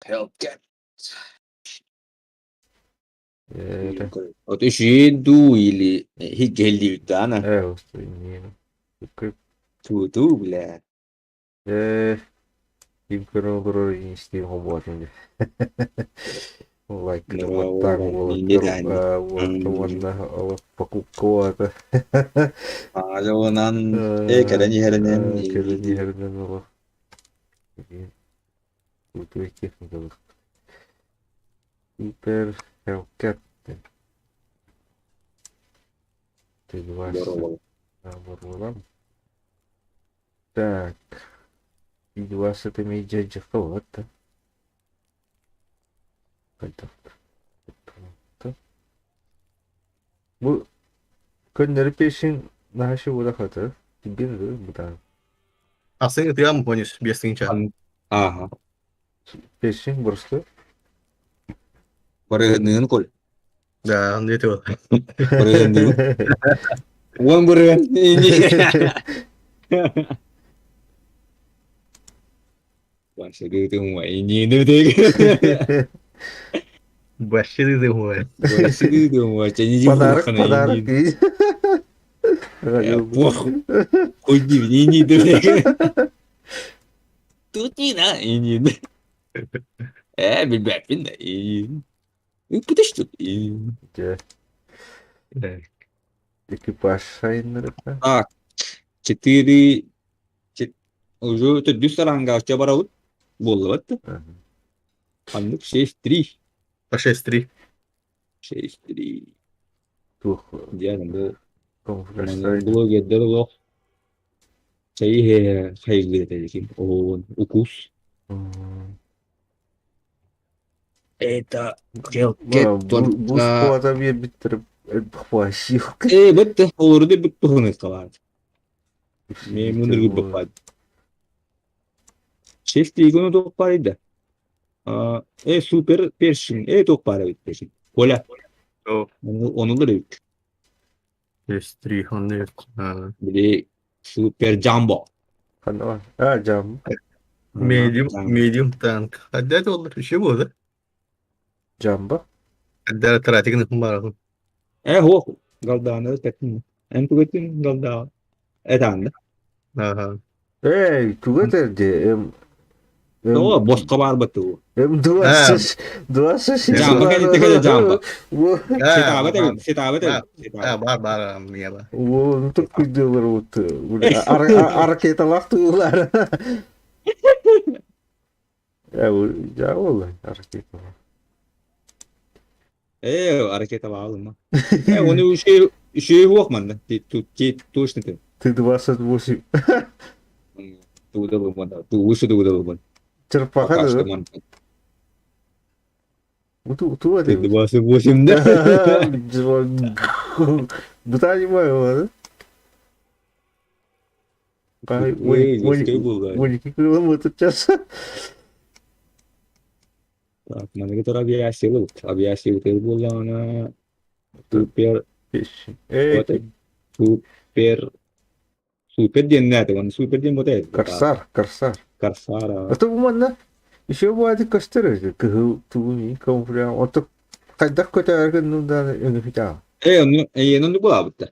Hellcat. Вот үчүгэй дуу или хиггэллиибит даана. Туу бля. Ким көрөн олорор инстиин хомуотун дии. Лайкын баттаан уолаттар уонна олох покупка уота. Аалонан э кэлэн иһэринэн кэлэн иһэринэн олох Крутой техникалык. Супер Hellcat. Т20. Боруолам. Так. Т20 эмиэ вот да. Хайдах. Бу көннөрү пешин наһашы була хаты. Тигген бутан. Ахсын ытыам понюс биэстиҥчэ. Ааха. Пешин бурсты. Барыһыныын кол. Да, он это Барыһыныын. Уон бырыһын. Вообще Вообще ты думаешь. Вообще ты думаешь, не Подарок, подарок. Плохо. Хоть не не Тутина и не. Билбэппин да. Подожди. Экипаж сайыннарыта. Так, четыре уже төрдүс тарангаачча барабыт буоллубат да. Ханнык 6-3. По 6-3. 6-3. Туох Диэн бу блогердер олох чэйи хайгыыр этэ оһуон укус. Это Бу склада биэрбиттэр Э, бытты олорду бүт туһуну калаат. Мен мындыргы баппат. Шесть игону тоқ бар еді. Супер першин, тоқ бар эбит першин. Коля. Оны да эбит. 6-3, он Били супер джамбо. А, джамбо. Медиум, медиум танк. Хадда олар еще болды. Джамбо? Хадда тратигин бар. Хо, галдааны тәттин. Эн тугеттин галда. Этанды. Ага. Эй, туга терди? О, босқа бар быту. М 26 Джамбо кәне текеле джамбо. Сетаба тегин, сетаба тегин. А, бар бар мияба. О, тут күйдөлөр вот. Ракеталах туулар. Я ол ракета. Ракета баалыма. Оны еще еще хуак манда. Точно ты. Ты 28. Тудалыман. Ту выше тудалыман. Черпаха да? Ту Ты 28, да? Бутани мой, да? Ой, ой, тут сейчас. Так, манагытар авиация Авиация буоллаҕына супер супер супер диэн нээте уонна супер диэн бота Корсар, Корсар. Корсара. Это манна еще бывает костер кыһыл тугуни камуфляж. Ото хайдах көтөргөн ну да өҥү Э, э, онну булаабытта.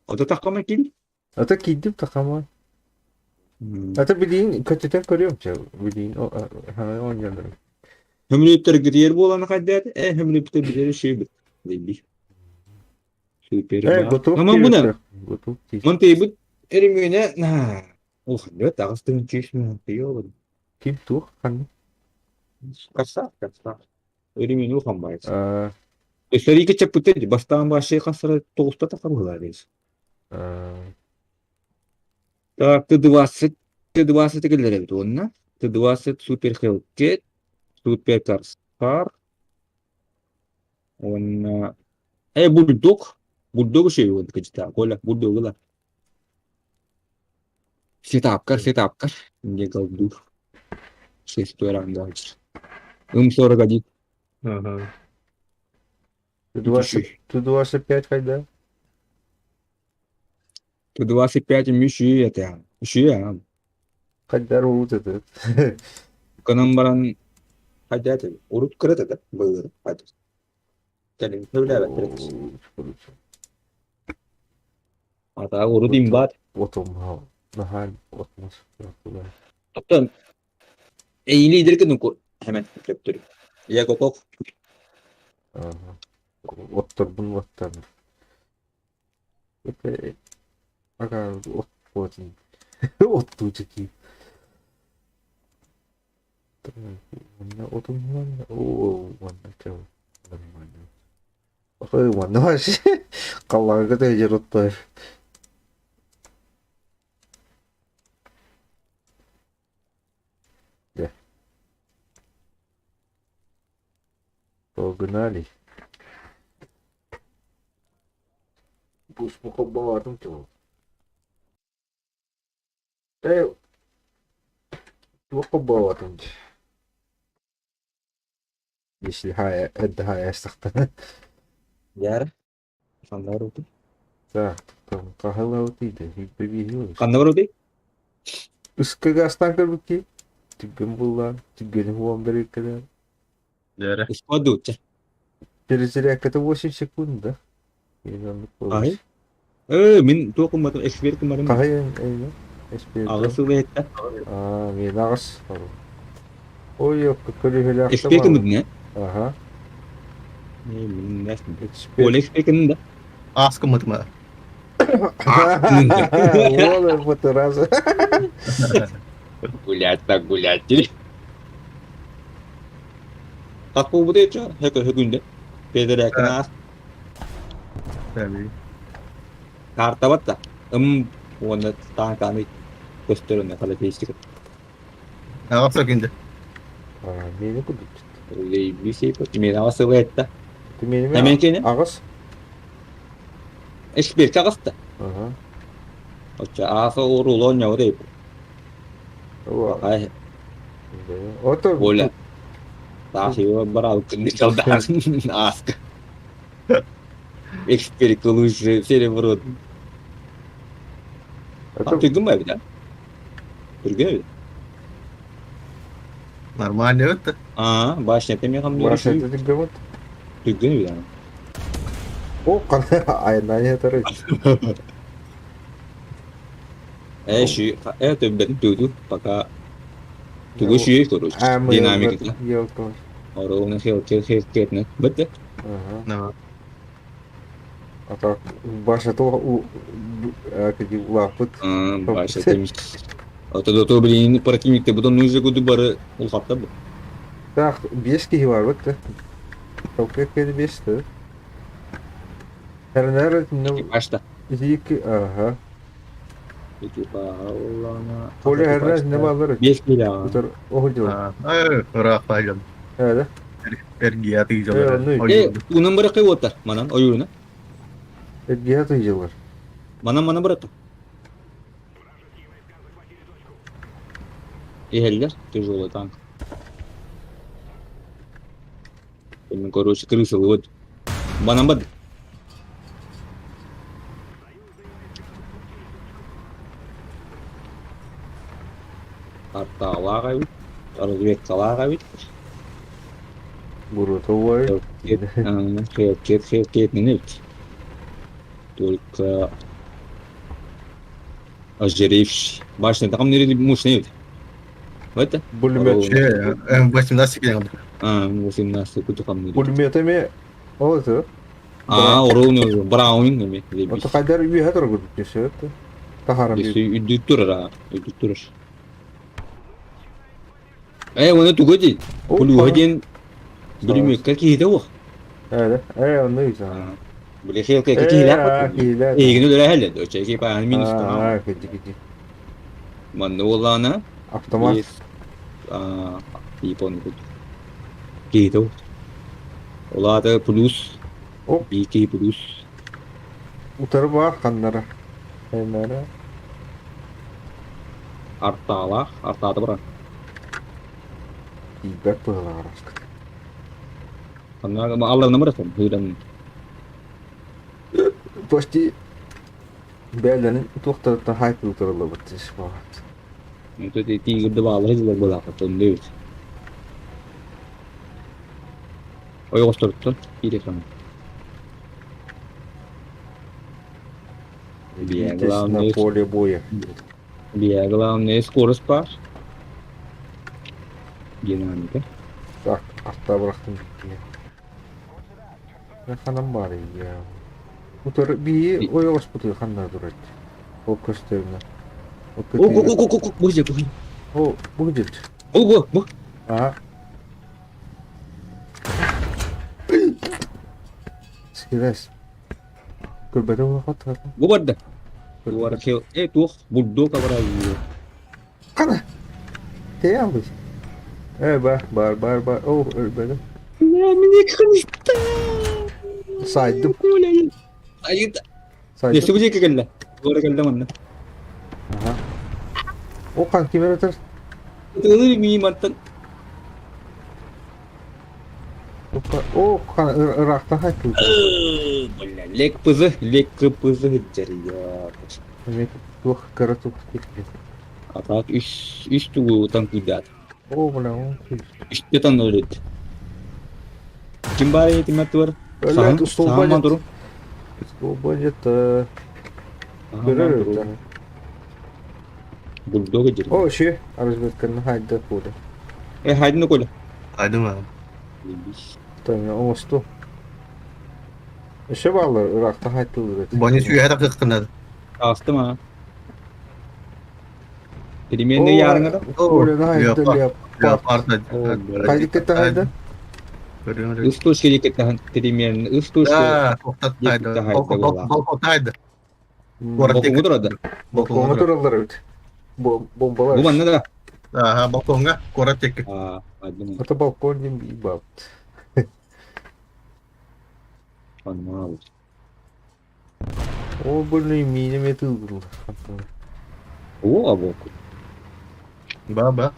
Ото тахкама кил. Ото кийдим тахама. Ото билиин көтөтөн көрүөм чэ билиин оонньонорум. Хөмүлүттэр гитиер буолана хайдаат, э хөмүлүттэр билери шүйбүт. Дейби. Супер. Э, готов. Маман буна. Готов. Мон тейбит эримүнэ на. Ох, нет, тагыстын чишмин тыйолын. Ким туох ханны? Корсар, корсар. Эримүнү хамбайс. Өсөрики чаппыты бастаан башы касара тоғуста тақабыла дейс. Так, Т-20, Т-20 келер эбит онна. Т-20 Супер Hellcat, Супер Корсар. Онна Бульдог, Бульдог шей вот кычта, Коля, Бульдог ла. Сетапкар, сетапкар. Не голду. Шестой ранг М41. Ага. Т-25 хайда? Т-25 мүші это. Үші Хайдар вот этот. Канан баран Хайда этэ? Урут кыра этэ да, былыр хайда. Кэлин сөбүлээбэттэр этэ. Ата урут имбаат. Отум наһаа отмас. Оттон эйили идерген hemen төптөрү. Я готов. Отторбун оттар. Ага от буотун. Оттуу чеки. Манна отум оо манна чэ нормально. Ой манна вообще халлааҥҥа тэйдэр оттоор. Дьэ. Погнали. Пусть холбоотум чего. Э, туох холбоотум Если хая, это хая сахтана. Яр. Ханна барбытый? Так, там хаһылаабыт иде, Ханна барбытый? Ыскыга астаан көрбүкки түргэн буллаан, түргэни хуан бериккелер. Дьэрэ. Испадучча. Перезарядката 8 секунд, да? Или оннук буолар. Аһый. Э, мин туох гымматым, эксперт гымматым. Хаһый эйне? Эксперт. Аҕыс сыл иһиттэ. Аа, мин аҕыс. Ой, ёпка, көлүһүлээх Эксперт гыммытын, э? Аха. Э, мин Эксперт. Оля эксперт гынным да? Аас гыммытым ээ. Уол ылбыт раз. Гулять так гулять. Так буолбут ече, хөкүндэ. Педерекин аас. Картабат да. Ым уонна таанканы көстөр характеристика. Аҕа сөкүндэ. Мени курдук. Мен аҕыс сылы этте. Мени кene? Аҕыс. Эксперт аҕыста. Оччо ааса уруула оонньообут эбит. Ай. Ото Оля. Таахиба бараабыккын чалдаан ааска. Эксперт лучше серебро. Түргэн ба эбит, а? Түргэн эбит. Нормально эбит. Аа, башня эмиэ хамныыр. Башня түргэн вот. Түргэн эбит ана. О, қандай айнане тарый. Э, ши, э, төбөтүн туду, пока тугу шүйей короче. Динамиката. Оруна хел хел хел кетне. Бітті. Ага. А так, баша то кеди улааппыт. Баша темиш. Ото то блин противник бұдан нужно куду бары улхатта бу. Так, бес киһи бар бит. Толкай кеди бес да. Хәрнәр Башта. Ики, ага. Типа, Аллана. Коля хәрнәр не балар. Бес килә. Утар оһуҗу. Э, ыраах баайлан. Әдә. Эргия тыйжалар. Э, унан быракы оттар. Манан ойуна. Эргия тыйжалар. Манан манан быракы. Иһэллэр, тяжелый танк. Мен, короче, крыса вот. Банан бад. Артаалаах эбит, разведкалаах эбит. Бурутовой. Хелкет, хелкет, эбит. Только ожиревший. Башня там не мощный эбит. Это? Пулемет. М18 килен. А, 18 куту хамны. Пулеметами. Ол это. А, орун Браун эми. Ото кайдар үйе турар көрдүк это. Тахарам. Үйдүк турар, үйдүк турар. Э, оны тугу ди. Пулюга диэн бүлүмүөккэ киһитэ уох. Э, э, онно үйсэ. Били хелке киһилээх. Эйигин өлөрө хэллэ. Оче паан минус Аа, кеди кеди. Манна буоллаана. Автомат. Аа, япон кут. Киһитэ уох. Олаата плюс. БК плюс. Утары бар ханнара. Ханнара. Артаалаах, артаата баран. Тиийбэт быһылаҕар аскыт. Ханна алларына барасан, хыыран. Почти бээлэрин туохтарыттан хайт утарыллыбыт баҕат. Это тигрді баалары жылар булаақы, тонды бит. Ойоҕосторуттан киирэ Бия Видитесь на главное, поле боя. бия главное скорость бар. Динамика. Так, арта бырахтым бүттү. Ханан баар я. Утары бии ойоҕоспутугар ханна турар? Ол көстөрүнэ. Ол О, о, көтүүгэ. о, о, о, бу же, бу. О, бу где? О, бу, бу. А. Скидайся. Көрбөтө улахат. Бу барда. Бу бар хел. Э, туох, бульдог абара. Хана. Тэйэн бу. Э, бар, бар, бар, бар. О, өлбөтүм. Мне Христа. Сайдым. Айыта. Сайдым. Если бу жеке келді. Бу келді манна. Аха. О, қан ким өтөр? Тылы ми мантан. О, қан ырақтан хайтты. Бля, лек пызы, лек пызы жария. Туох кыра туох тикки. А так үс үс тугу танкуйдат. О, бля, он Үстэ танылыт. Ким бар этимет бар? Өлөт, столба Сахан нет. туру. Столба нет. Көрөр өтө. Бульдог жер. О, ши, разведканы хайда куды. Э, хайдын коля. Хайдым аа. Там оңосту. Эше баллар ырақтан хайтылыр. Бани сүйэ такыккынады. Асты ма. Переменный ярыңа да. Оля хайда леп. Леопард. Хайды кетті хайда? Үс точка кетті переменный. Үс точка. Да, тоқтат хайды. Балкон хайды. Балконга турады. Балконга туралар өт. Бомбалар. Бу манна да. Ага, балконга куорат текки. А, один. Это балкон дем бибап. Анмал. О, блин, меня метыл. О, абок. Ба-ба.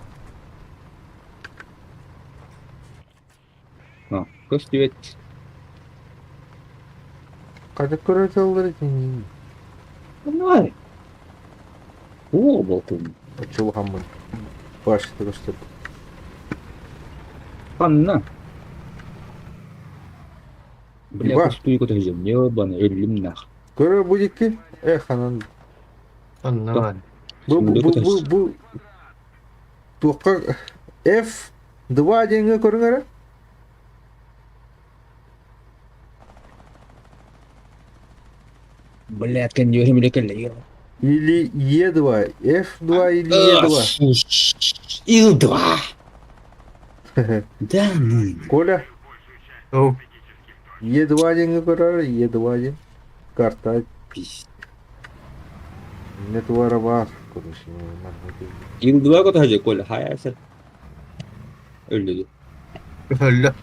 А, көстүбэт. Қайда көрөтөлөр екен? Давай. О, балкон. Очулғанмын. Башты көстөр. Ханна. Бля, Ба. көстүй көтөжөм. Ебана, өлүм нах. Көрө бу дикки? Э, ханан. Анна бар. Бу бу бу бу бу туаққа F2 деңге көрүңөр? Бля, кендерим лекеле. Или Е2, F2 или Е2. Ил-2. Да, ну. Коля, Оу. Е2 деңге көрөр, Е2 ден. Карта Пиздец. не туара бар. Короче, Ил-2 көтөжө Коля, хаясыр. Өлдү. Өллө.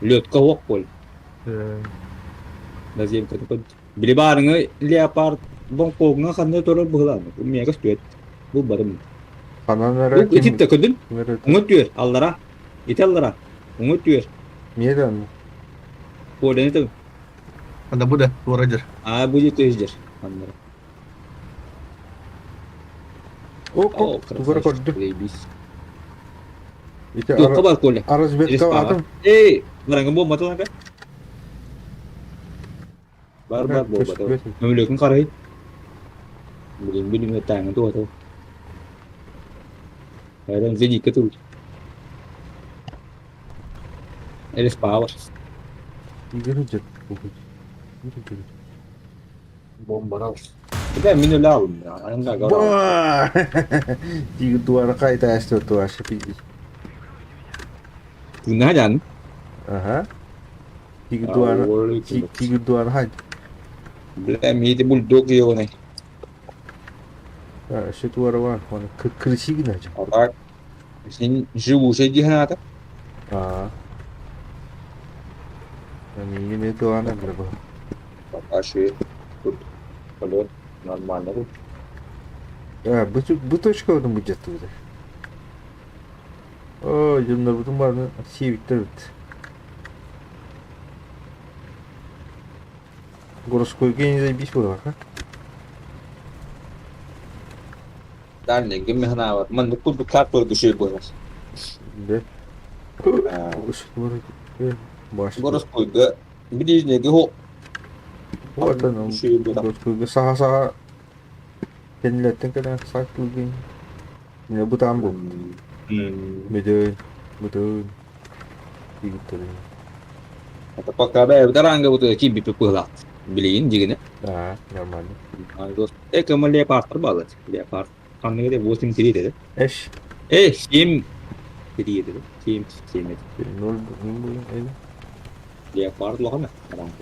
Лётка ок Коля. Назем көтө. Били барыңы леопард бонкогуңа ханна турар быһылааны. Мега көстүөт. Бу барым. Ханан ара Бу итип да көдүн. Уңа түөр, аллара. Ити аллара. Уңа түөр. Медан. Коляны таб. Анда бу да туора жер. А бу же төждер. Аннара. О, тугара көрдүм. Заебись. Ити Туохха бар Коля. Аразбетка атым. Эй, бараңы болмады lan be. Бар бар болмады. Мөмлөкүн карай. Билин билин таңы туа тау. Айран зенитке тур. Элес пауэр. Игорь Бомба. Да, мин өлө алдым. Анга гара. Ба! Тиги дуара кайта асты туашы пиди. Күнә жан. Ага. Тиги дуара тиги дуара хай. Бля, миди бульдог йоне. Ше туара бар. Оны крысигина жа. А так. Сен живу диханата. А. Мини ме туана бля. Пока ши. Тут полет нормально тут. А, бу бу точка одун бу жетти бу. О, жымдар бутун барын себиттер бит. Городской гений заебись было, а? Дальний гиммехнаавар маннык курдук карт көргүшүй буолар. Да. Гороспуйга ближнеги хо Гороспуйга саха-саха кэннилэртэн кэлэн саак тылгын бытаан буолбут. Мүдөн, мүдөн диэбиттэрин. Это пока бэйэбит араангабытыгар киирбиппит быһылаах. Билигин дьигинэ. Да, нормально. Экомо леопардтар бааллар. Леопард. Ханныгы да 8-3 dedi. Эш. Э, 7 3 dedi. 7 7. 0 0 Леопард улахан араанга.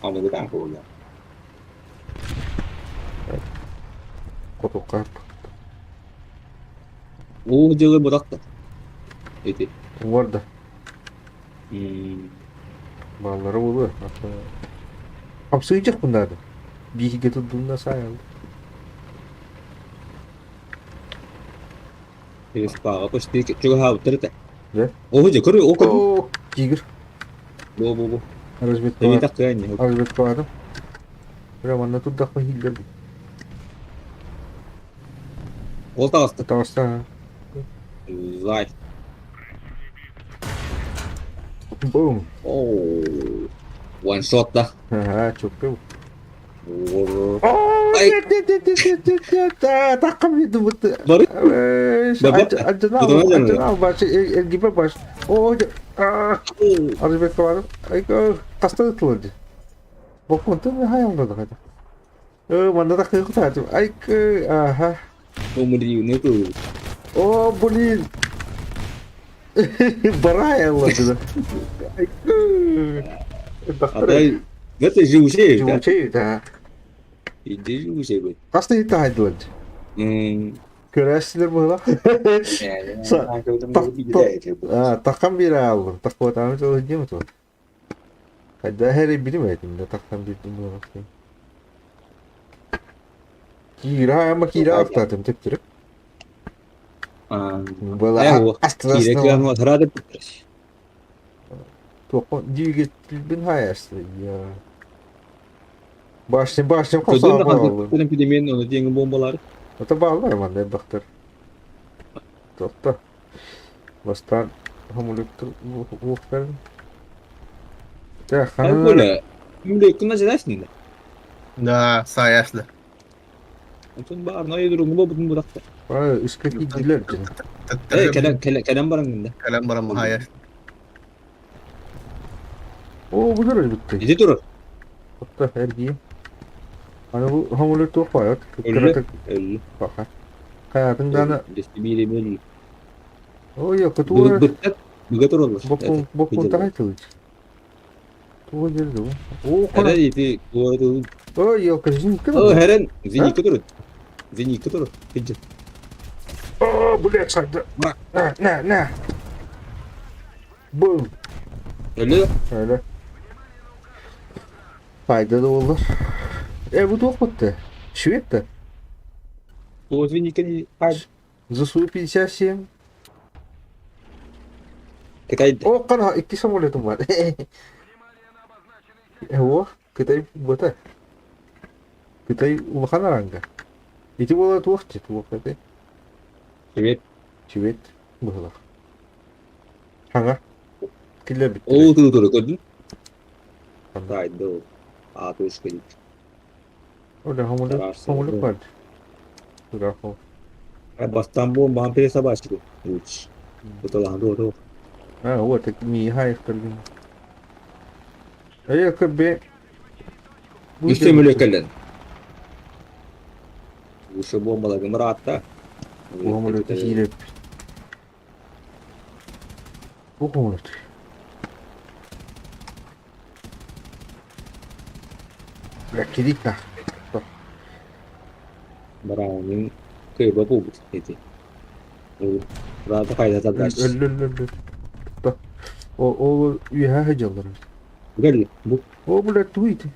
Аныгы танка буолла. Хотука. Уу дьылы бырахта. Ити. Уорда. Бааллара буолуо. Хамсыйдьах буннаады. Биһиги турдунна саайал. Спаға почти чугаһаабыттар этэ. Да? Оо, дьэ, көрү, о, көрү. О, тигр. Бу, бу, бу. Разведка. Эбитэх кыайан Разведкаладым. Прям манна турдахпын иһиллэр. Ол таҕыста. Таҕыста. Зай. Бум. Оо. One shot да. Ага, чуккыл. Ай. Таххам видубут. Бары. Эргипе баш. О, Разведкаларым. Хаста ытылар дии. Бокунтун хайаллады хайда. Э, манна да кыйкытаатым. Ай, аха. Умрию, ну О, блин. Барайаллады. Атай, это живучей, да? Живучей, да. Иди живучей быть. Хаста итаайдылар. Көрөөччүлэр буола. Таххан биир ааллым. Таххуотаамы дьиэм туох. Хайда эрэ билим этим да тахсан биэрдим буолуохтун. Киира ама киира аттаатым төптөрү. Была астына Туохха двигательбин хайасты я. Башня башня Көдөн хосаабы эпидемияны ону диэҥи бомбалары. Ото бааллар манна элбэхтэр. Туохта бастаан хомулуктур уохтарын. Коля, мүлөккүн ажыдайсың да. Да, саясlı. Отун баар ной дуруҥу бобутун буракта. Үскэ киирдилэр дьин. Э, кэлэн кэлэн кэлэн бараҥ да. Кэлэн баран hayas. Оо, бу дөрөр бүттэй. Ити турар. Отто эргийим. Аны бу хомулук туох баайот. Өллө. Өллө. Баха. Хайатын дааны. Биири өллө. Ой, кутура. Быттат быга тураллар. Бокун бокун тахай тылыч. Туга жерде бу. О, Хара ити куораты. Ой, елка, зенитка. О, херен зенитка турар. Зенитка турар. Хиджи. О, блядь, сайды. На, на, на. Бум. Өллө. Öyle. Faydalı olur. E bu туох бутты? Швед да? О, зенитка не пай. ЗСУ 57. Кытай. О, кана икки самолетум бар. О, Кытай бота. Кытай улахан аранга. Ити буола туох ти туох этэй? Швед. Швед быһылах. Хаҥа. Киллэрбиттэрэ. Ол тылы турар көрдүн. Тайды. А, то есть Оля хомулук хомулук бар. Тураах. Бастан бу бампире сабачты. Уч. Буталаан дуо. А, вот так Михаевтаргын. А КБ. Үс сөмөлөккөллөн. Ушу бомбаларгын быраатта. Бу самолет кииреп. Бу самолет. Бля, кирик на. Браунин кыйба буолбут ити. Браата хайда тардаш. Өллө өллө. О, ол үөһэ сылдьаллар. Кэлли бу. О, блядь, тугуй ити?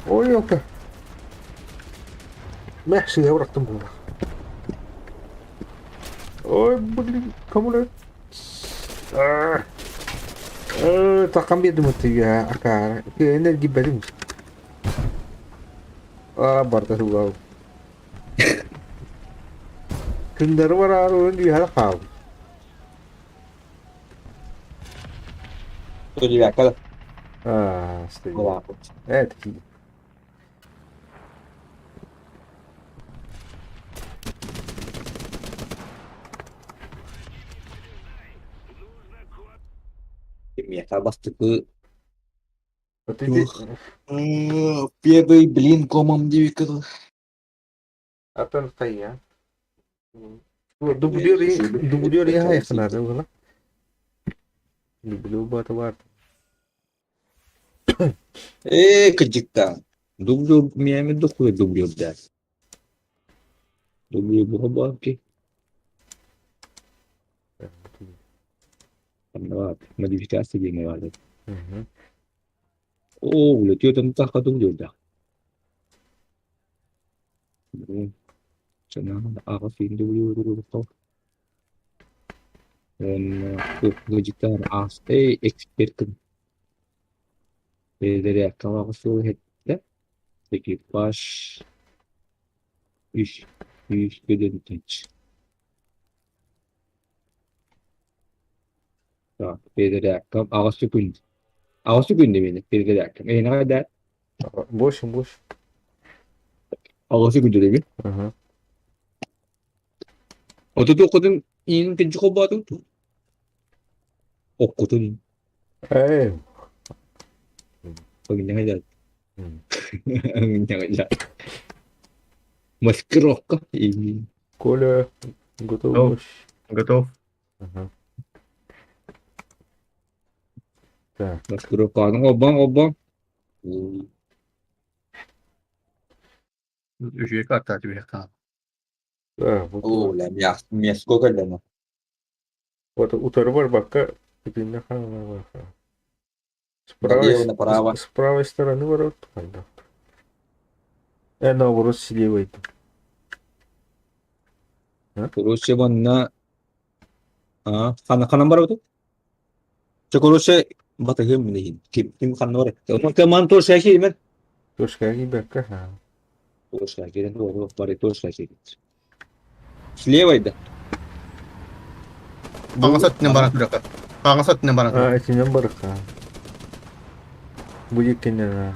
Ой, елка. Мэ, сыыһа бырахтым буолла. Ой, блин, самолет. Таххан биэрдим үөһэ акаара. Кыайан эргийбэтим. Аа, барда сыллаабыт. Күннэри бараары үһэ хаалбыт. Ребятка, А, стоит. была. Это фиг. Миэхэ бастакы Вот иди. Первый блин комом диэбиккэ Атын хайа. Дублер дублер яхайхынады була. Дублер баты бар. Ээ, кырдьыктаан. Дублер миэми дохуя дублердаах. Дублер буха баки. Модификация диэҥҥэ баар. Оо, үлэтиэ тахха дублердаах. Аҕыс Уонна кырдьыктаан ааспай эксперт бэдэрээккэ суол иһэттэ экипаж үс үс көдөнтөнч так бэдэрээккэм аҕыс күн аҕыс күн дэмиэнэ бэдэрээккэм эһиэхэ да Больше, больше. Аҕыс күн дэмин Ага. Отутуоххутун иин кынчы холбоотуҥ оккутун Эй. Погнали. Маскировка. Коля, готов? Готов. Ага. Так. Маскировканы обан обан. Үчүгэй карта түбэһэ Да, вот. О, бля, мяско кэллэна. Вот утары барбакка итиннэ хаалла. С Налево, правой, направо. с правой стороны ворот. Хайда. Наоборот, с левой. Короче, манна а хана ханан барабыт. Чэ, короче, батыгым билигин. Ким ким ханна бар. Команд тоже киирмен. Точка киирбэккэ ха. Тоже киирэн бары тоже киирэн. Слева да. Хаҥас өттүнэн баран туруохха. Хаҥас өттүнэн баран туруохха. А, итинэн барыха. Бу иккинэн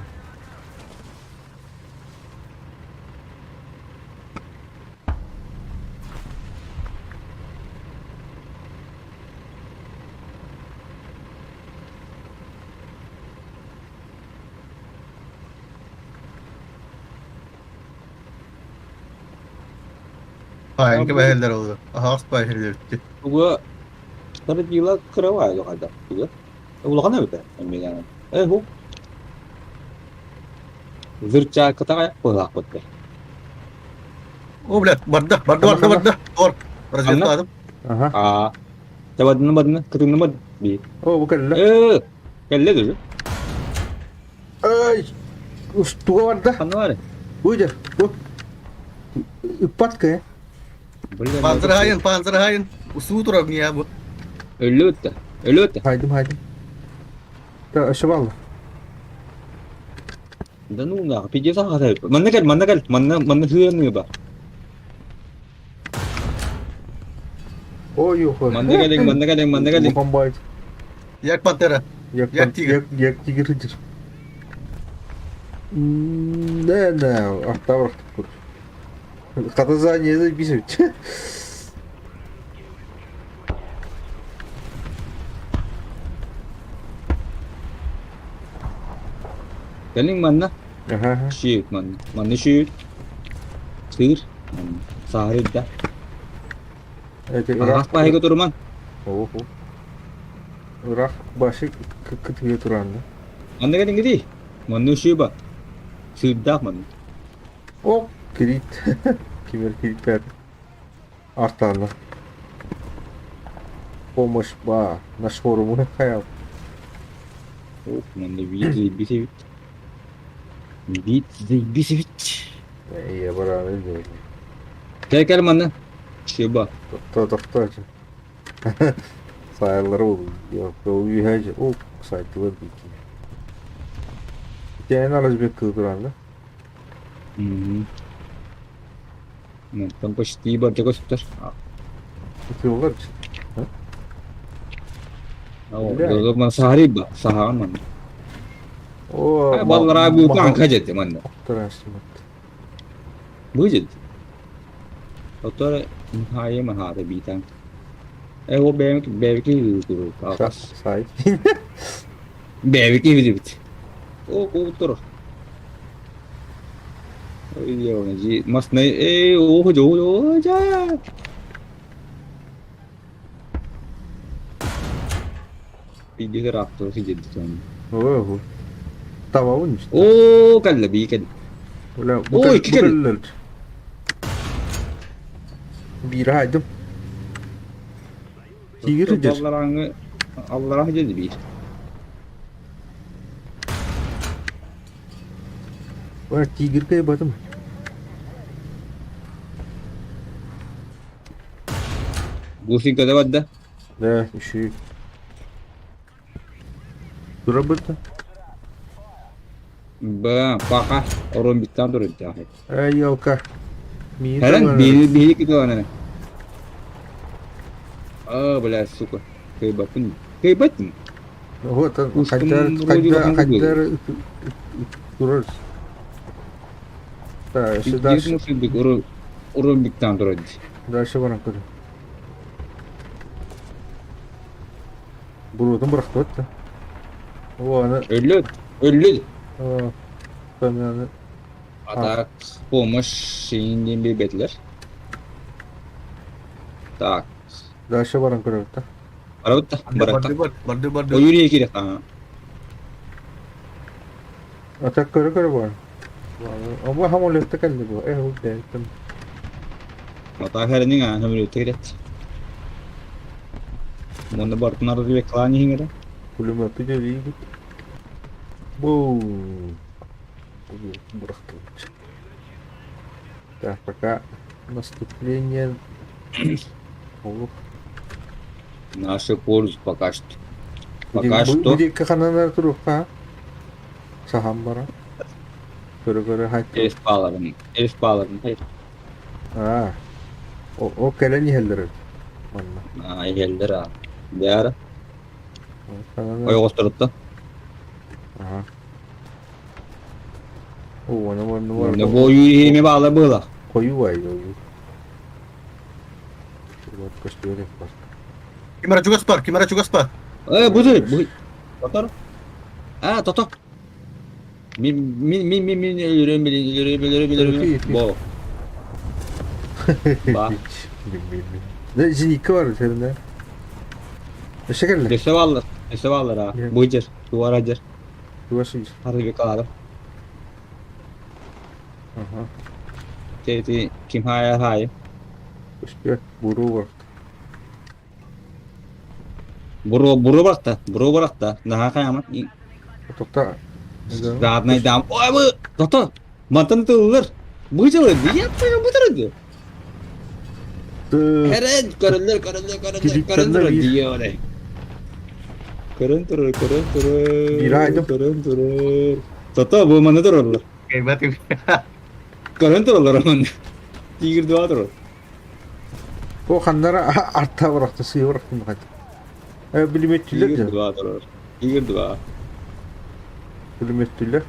Хаайынка бэһэллэр ол. Аһаҕас баайһэллэр үттү. Туга Стратегия кырава хайда. Туга. Улахан эбитэ. Эмиэ. Э, бу. Зырча кытаҕа быһаахпыт. О, блядь, барда, барда, барда, барда. Тор. Разведка Ага. А. Табадны бадны, кытынны бад. Би. О, бу кэллэ. Э, кэллэ дуу. Ай! Туга барда? Ханна бар? Бу дьэ, бу. Ыппат кэ. Панзерхайын, Панзерхайын. Усуу турар не бу. Өлүөттэ. Өлүөттэ. Хайдым, хайдым. Да, өссө балла. Да ну нах, пиздец хата. Манна кэл, манна кэл, манна манна хыаны ба. Ой, юхо. Манна кэлиҥ, манна кэлиҥ, манна кэлиҥ. Улахан баайт. Як пантера. Як Як тигр. Як, як тигр сылдьар. Да, да, аттабар кур. Хата задание записывать. Кэлиҥ манна. Ага. Шиит манна. Манна шиит. Сыр. Саары да. Это Аҕас баһыга туруман. Ого. Ыраах башы кытыга туранна. Манна кэлиҥ дии. Манна шиба. Сыырдаах манна. О, кирит. Кимер кириттер. Артана. Помощь ба. Наш форум хаял. Ох, манна вид заебись эбит. Вид заебись эбит. Ээ, барааны диэн. Кэл кэл манна. Шиба. Тохтоо, тохтоо. Саайлары ол. Үһэ о, сайтылар бики. Итиэн арас бек кыытыран да. Мантан почти барда көстөр. Ытыаллар. Ол саһарыйба, саһаҕан манна. О, Баллара бу танка жетти манна. Бу жетти. Отор хайы махата би танк. Э ол бэйэм бэйэки туру. Сай. Бэйэки билибит. О, куутур. Мас này ê ô chỗ chỗ cha. Видео раптор сидит. О, табабын. Оо, кэллэ бии кэл. Ой, икки кэл. Биир хайдым. Тигр дир. Аллараңы аллараа деді биир. Ой, тигр кайбатым. Гусинка да да? Да, еще. Турабыта. Ба, паха, орон биттан турар. Ай, елка. Хәрән биһи биһи киталана. А, бля, сука. Кайбатын. Кайбатын. Вот, Ушком хайдар, вроде хайдар, бы хайдар турар. Да, еще дальше, Дальше. Орон орон биттан турар. дальше баран көрө. Бурутун бырахтыбат да. О, аны, Өллөт. Өллөт. аны, А так, помощь не бебетлер. Так, дальше баран көрөбүт да. барабыт баратта. Барды барды барды. Ойур керек. А, А так көрө көрө бар. Оба хамолетте келди бу. Э, бу бәйтим. Ата хәренең а, хөмрү керек. Монда бартынар дип клан иңере. Пулеметы да бит. Бу. Бырахтыбыт. Так, пока наступление. Ох. Наша пользу пока что. Пока что. Бу кахананар туруха. Сахам бара. Көрө көрө хайт. Эльф баларын, эльф баларын. А. О, о кэлэн иһэллэр. Манна. А, эллер а. Бәр. Хананар. Ойгостырытты. Ага. О, аны манна бар. Монда бу юриме балы было. Кою бай ою. Вот көстүөр бар. Кимара чугас бар, кимара чугас бар. Э, бу бу. Татар. А, тото. Мин мин мин мин мин өлөрөм өлөрөм өлөрөм өлөрөм. Бо. Ба. Не, зенитка бар üzerinde. Өсө кэллэ. Өссө баллар, өссө баллар а. Бу жер, дуара жер. Тугас үйс. Harbi калары. Ага. Тети ким хая хай. Көстүөр. Буру бар. Буру буру баракта, буру баракта. Наха каямат. Токта. Радный дам. Ой, бу. Тото. Мантан тыллар. Бу жылы, я понял, бу турды. Херен, көрүлөр, көрүлөр, көрүлөр, көрүлөр диyor. Көрөн турur, көрөн турur. Бир айдым. Көрөн турur. Тото бу маны турулар. Кайбат. Көрөн турулар маны. Тигр дуа турur. О ханнара арта баракта, сыйы баракта макат. Э, билиметтүлер Тигр же. дуа турur. Тигр дуа. Билиметтүлер.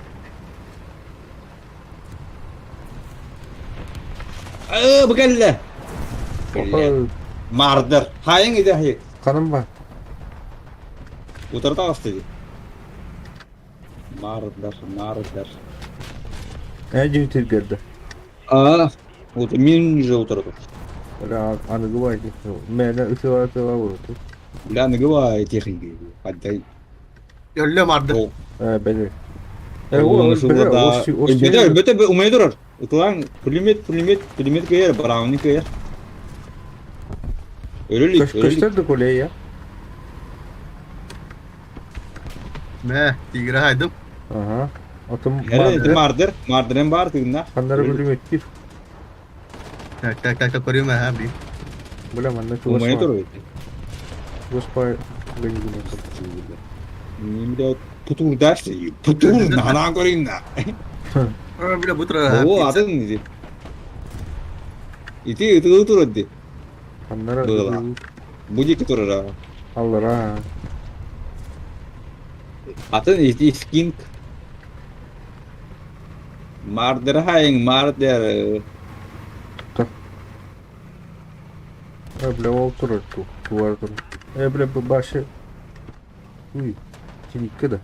Э, бу келле. Мардыр. Хайың иде хай. Каным бар. Утырта асты. Мардыр, мардыр. Э, жибитир келди. А, вот мен же утырды. Бля, аныгы бай. Мени ытыла ытыла буруту. Бля, ныгы техника. Аддай. Өллө марды. Э, бели. Э, о, Бете, бете умай турар. Утылаң пулемет, пулемет, пулемет кыйыр, брауни кыйыр. Өлөлүк, өлөлүк. Көстөрдү коле я. Мэ, тигр хайдым. Ага. Атым Хәрен мардыр, мардырын бар тыгында. Ханнара билиметтир. Так, так, так, көрүм ха би. Бля, манна чугас. Умай турар. Чугас пай. Немде путур дашты. Путур нана көрейін. Бля, бу турар. О, атын не. Ити ытылыы турар дии. Ханнара Быылаах. Бу диэки турара. Аллара. Атын ити скинг. Мардерхайын мардер. Э, бля, ол турар ту. Тувар турар. Э, бля, башы. Уй, тиникке да.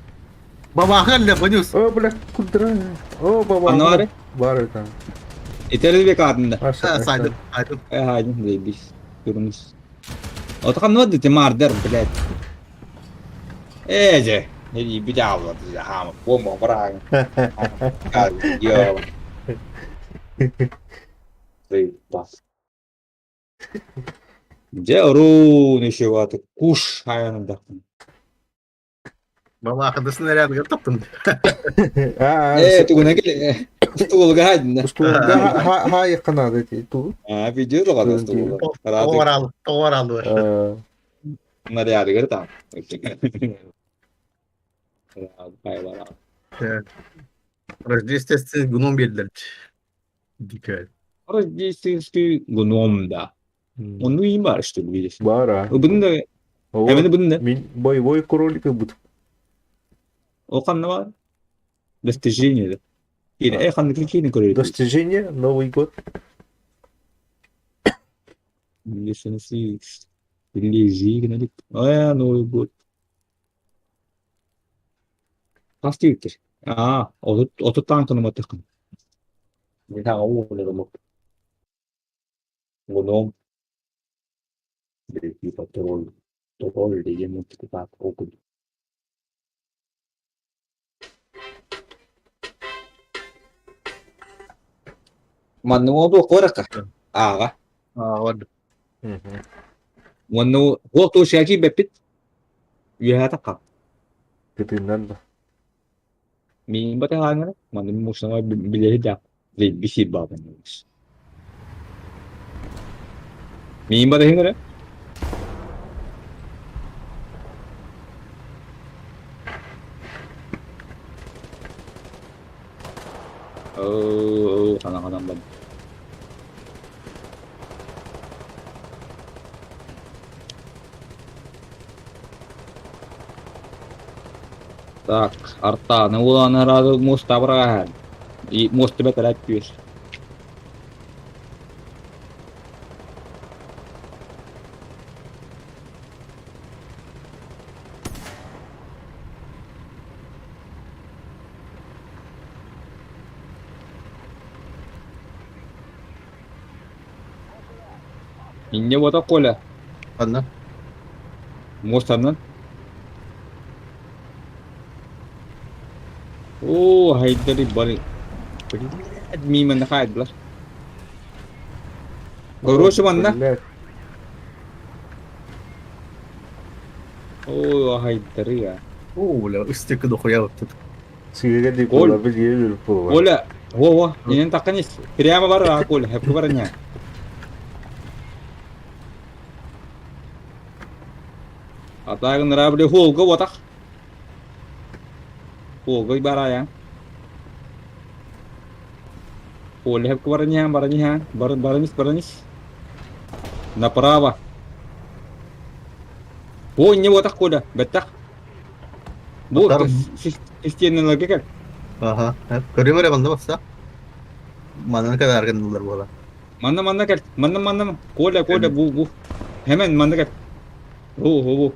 Бабаха эллэ, Банюс. О, бля, кудра. О, баба. Анна бары? Бар это. Итер бек аатында. Сайдым, сайдым. Э, хайдым, заебись. Турмус. Отахан ну ты мардер, блядь. Э, же. Не бит аалла, хаама, бомба бараан. Йоо. Бас. Дьэ, уруу, ничего, куш хайанында. Бабаха снарядга таптым. Э, тугуна кел. Стулга хайдын. Стулга ха якынады ту. А, видео да стулга. Товар товар алды. Снарядыгар там. Рождественский гном бердилер. Дикая. Рождественский гном, да. Он и бар, что ли, видишь? Бара. Бұны да, әмені бұны да. Мин боевой кролик бут. О қанна бар? Достижение да. Или, эй, қанны какие көреді? Достижение, Новый год. А, Новый год. Хас тииттер. Аа, отут танканы матыкын. Мен оолером. Гном. Типа тролль. Тролль деген типа окунь. Манны оду коракка. Ага. Аа, вот. Манны вот шаки бепит. Үһә таққа. Кытыннан да. Мин бата хааңара. Манны мушнага билери да. Биси бабын. Мин бата хиңара. Оо, хана хана бан. Так, арта, ну улан рады мост табрага. И мост тебе тарат пьешь. Инне бота Коля. Ладно. Мост аннан. Оо, хайдары бары. Блядь, мимо нахайдылар. Короче, манна. Блядь. Оо, хайдары я. О, бля, үстекі дохуя вот тут. Сыгыга дип Коль. була бил ел була. Коля, во-во, инен таканис. Прямо бар, а, Коля, хепки бар не. Атагын рабли холга ватах. Холга бар ая. Коля, хепки бар не, бар не, бар баранис, баранис. Направо. О, не ватах, Коля, беттах. Бу, Батар. стены как? Ага. Көрүм эрэ манна басса. Манан кадар гыннылар буола. Манна манна кел. Манна манна. Коля, Коля, бу бу. Hemen манна кел. Бу бу бу.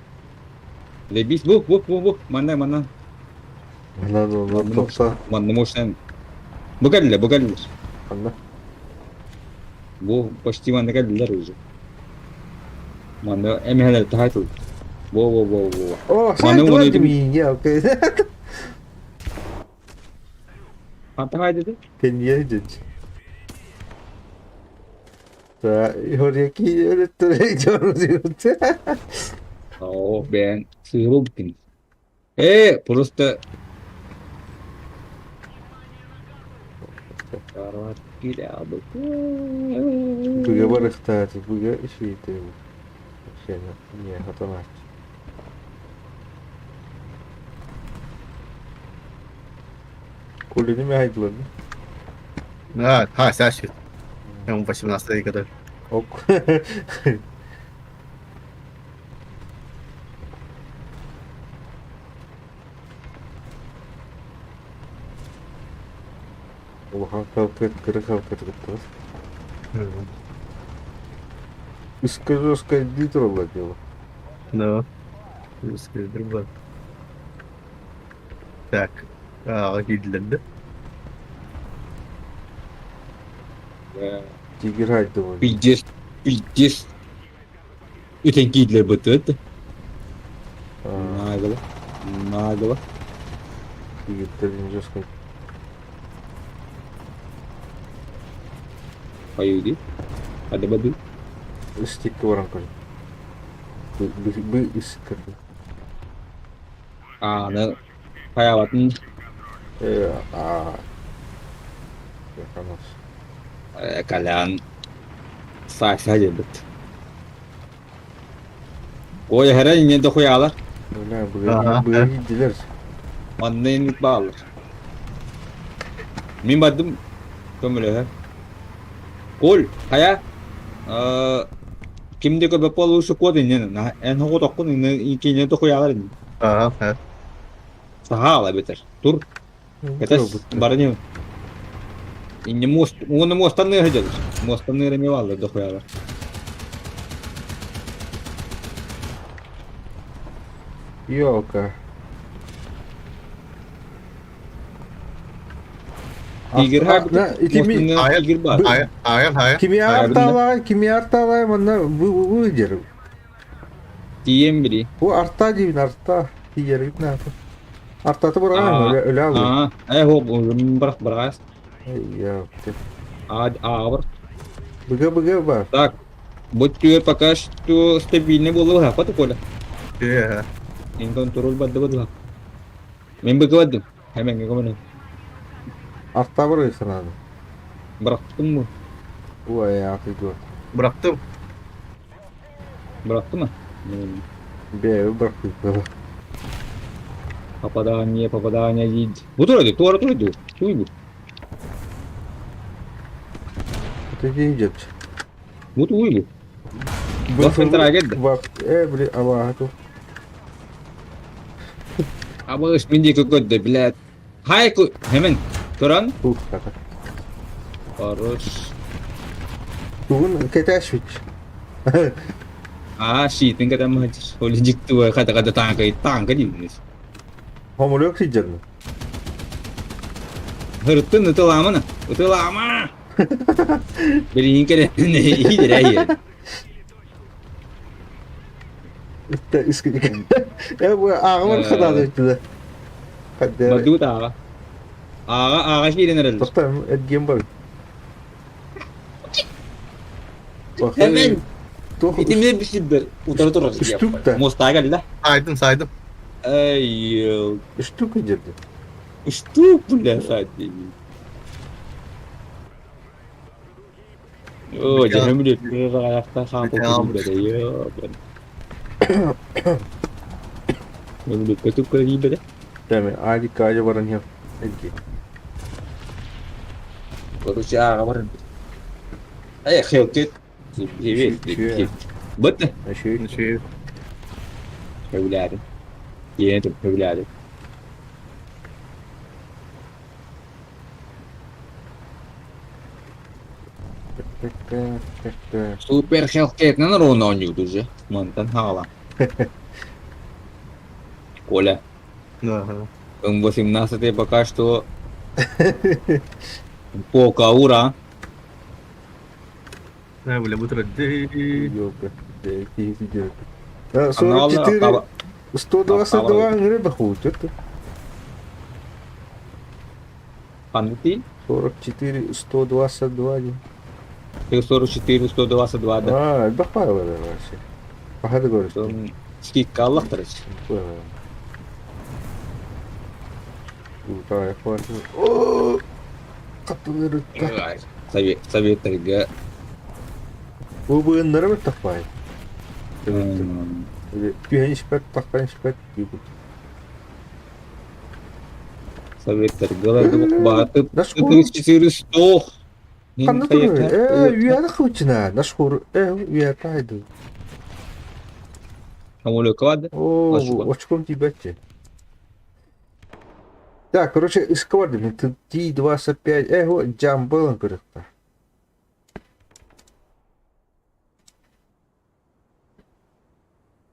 Лебис бу бу бу бу. Манна манна. Манан оны топса. Манна мошен. Бу келле, бу келле. Анна. Бу почти манна келдилер уже. Манна эмхелер тахайтыл. Бу бу бу бу. О, Манна сайт оны бар мин я, окей. Хантахай деди. Кенье дед. Та, хорьяки өлөттөр жору. О, бен сыгылып. Э, просто Бүге барыхта, бүге ишите. Шена, не, хатанат. Кулини ме хайдлар. А, ха, сашит. М18 который. Ок. Улахан халкыт, кыра халкыт кыттыбат. Узко-жестко дии тураллар дело. Да. Узко Так, ааҕа киирдилэр да? Тигр хайдыбын. Пиздец, пиздец. Үтэн киирдилэр бытыт. Нагло, нагло. Тигрдэрин жестко. Поюди. Адабады. Ыстикка баран көрүн. Бу ыс көрдүм. Ааны хайаабатын Аа. Yakамас. Колян сааса диэбит. Ой, эһэрэ инньэ дохуйаалар. Бля, быга киирдилэр. Манна инник бааллар. Мин бардым көмөлөһө. Коль, хайа? Ким де көбөп болушу код иннен. Эн хоҕотоккун инне дохуйаалар инни. Ага. Саһаал эбэтэр. Тур. Кэтэс барыны. Инне мост, уонна муостанныыр сылдьаллар. Муостанныыр эмиэ бааллар дохуйаалар. Ёлка. Тигр Тигр бар. Айан, Кими арталай, кими арталай, манна бу дер. Тием бiri. Бу арта диин арта тиербит наата. Артаты быраҕан өлө алыы. Аа, хоп, бырах бырагас. Я, А, а, бар. Быга быга бар. Так, вот түөр пока что стабильный буолла быһааппат Коля. Иә. Эн контроль бадда бадла. Мен быга баддым. Хэмэҥҥэ көмөнө. Арта бырыйсан надо. Бырахтым бу. Ой, аты дуо. Бырахтым. Бырахты ма? Бэйэ бырахтым. Попадание, попадание дейді. Бу турады, туора турады. Туй бу. Это не идет. Бу туй бу. Бас трагедия. Э, бли, алаату. Абыш мен диэки көрдө, блядь. Хайку, хэмэн, туран. Ух, хата. Хорош. Бүгүн кэтэшвич. Аа, шиитин кэтэн маһачыр. Ол дьиктуа хата-хата тааҥка тааҥка диибин. Хомулуок сылдьарны. Һырыттын ытылаамана, ытылаама! Билигин кэлэн иһидэрэ Э, бу ааҕабар хадаады өттүлэ. Бардыбыт ааҕа. Ааҕа, ааҕа киирэн эрэллэр. Тохтоо, эргиэн бар. Hemen итимир бисиддер утары турар. Штук-то. Мостаа кэллэ. Сайдым, сайдым. Эй, Штука дерди. Штук, бля, сайт деймин. Оо, дьэһэм үлэттэр аҕайахта хаампа киирбэтэ, Мөмүлүккэ тукка киирбэтэ. Даме, Адик Адя баран иһэр. Эргий. Короче, ааҕа баран. Эй, хелкет. Быт. Үчүгэй. Сөбүлээтим. Киэнэ сөбүлээтим. Супер Hellcat'нан оруона оонньуубут уже. Мантан хаала. Коля, М18 пока что пока ура. Бля, бу Ёлка, 44, 122 ыҥыры бахуут. Ханнык 44, 122 диэн. 44, 122 да. Аа, элбэх баар вообще. Хаһа да көрүстүм. Скидка аллахтар. Хаттылырытта. Советтарга. Бу быыннары бит тахпай. Түһэн испэт, тахпан испэт диибит. Советтарга баатып 400. Ханна турар? Э, үөһэ кыбычына, нашхур, э, үөһэ таайды. Самолетка барды. О, очком тиийбэтчи. Так, короче, иска барды, мен Т-25, э, жамбылын көрөктө.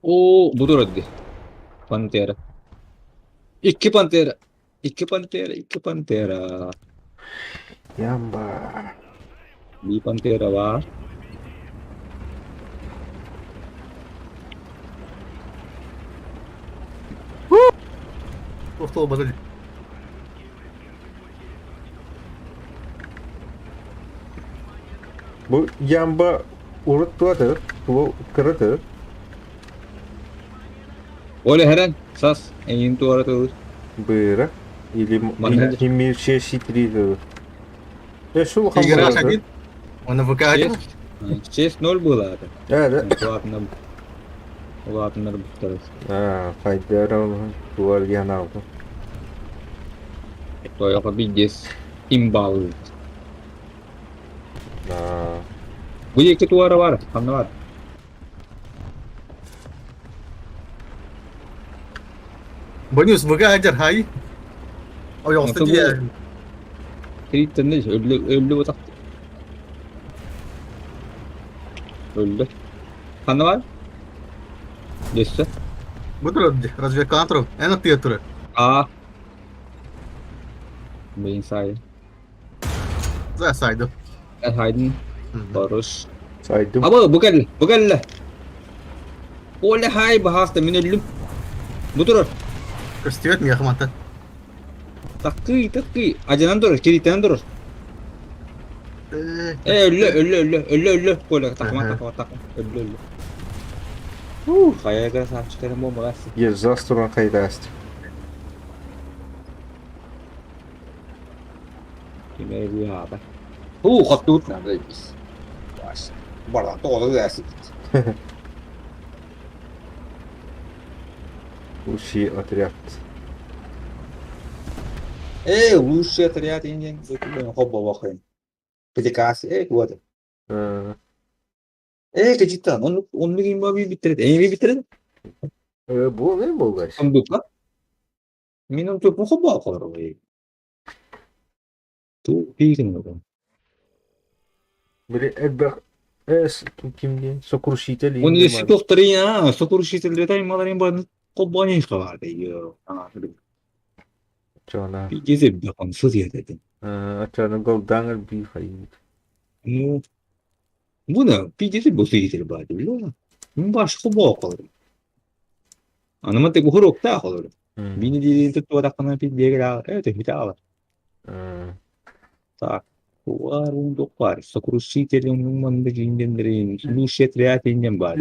О, бу турар дии. Пантера. Икки пантера. Икки пантера, икки пантера. Ямба. Биир пантера баар. Туох туолбата Бу Ямба урут туата, тугу кыраты. Ол эһэрэн сас эйин туора тылыр. Быра или Манна имеющие три Э, шул Игра один. Он на ВК один. 6-0 было это. Да, да. Ладно. Ладно, буктарыз. А, хайдар туар яналды. Тойоха бидес имбал. Да. Бу екі туара бар, ханна бар. Бонус ВК один хай. Ой, Nasıl оста bu? Кириттен өллү өллү бутак. Өллү. Ханна бар? Дессе. Бу турар разведка турар. Эн аттыга турар. А. Бейин сайын. За сайды. Хайдын. Барыш. Сайдым. Аба бу кэллэ, бу кэллэ. Оля хай баһааста мин өллүм. Бу турар. Көстүбэт миэхэ мантан. Таккый, таккый. Адьанан турар, кириттэнэн турар. Э, өллө, өллө, өллө, өллө, өллө. Коля, такма, такма, такма. Өллө, өллө. Ух, хайа красавчик, бомбалас. Езас туран кайдаст. Кимэ бу Уу, хоттуут надо бис. Барда тоҕо да Лучший отряд. Э, лучший отряд инген хоббо Пеликас, э, вот. Э, Э, кечиттан, он он мигин би биттирет. Э, би биттирет. бу не болгаш? Сундукка. Мин он төпүн хоббо алкалар. Ту пигин ол. Били элбэх эс ким диэн сокрушитель Он иин если тохторин, сокрушитель тай маларын бар хоббо не хабар дейо. Чона. Пигезе бахан сыз дедим. Ачана голдангер би хайит. Ну, буна пигезе босу бар било. Баш хоббо алкалар. Аны мате гухурокта алкалар. Бини диин туттуатаххына пиздиэгэр ээ түһүтэ аҕалар. Так, туар ундук бар, сокрушитель оннун дьинденнэрин, лучший иннен бар.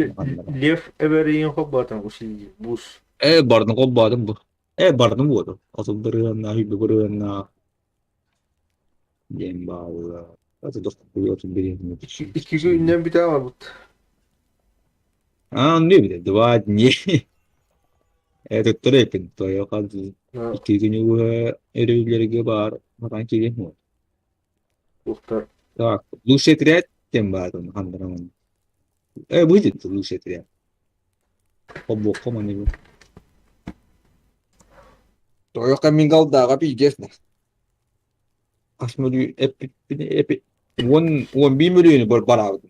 Лев эберийн хоббатан усили бус. Э бардын хоббатым бу. Э бардым буолу. Асылдырыанна, хүбүгүрыанна. Диэн баалла. Аты дохкуйотун бериэн. Икки күннен бүтэ алабыт. А, не биле, 2 дня. Э туттар тойо калды. Икки күнү өрүүлерге бар, матан кириэн буол. Тухтар. Так, лучший отряд тем бар, хандарамын. Э, будет лучший отряд. Хоббокко маны бу. Тойока мингалдага пиздец. Хас мөлүү эпи эпи 10 11 мөлүүнү бар барабыт.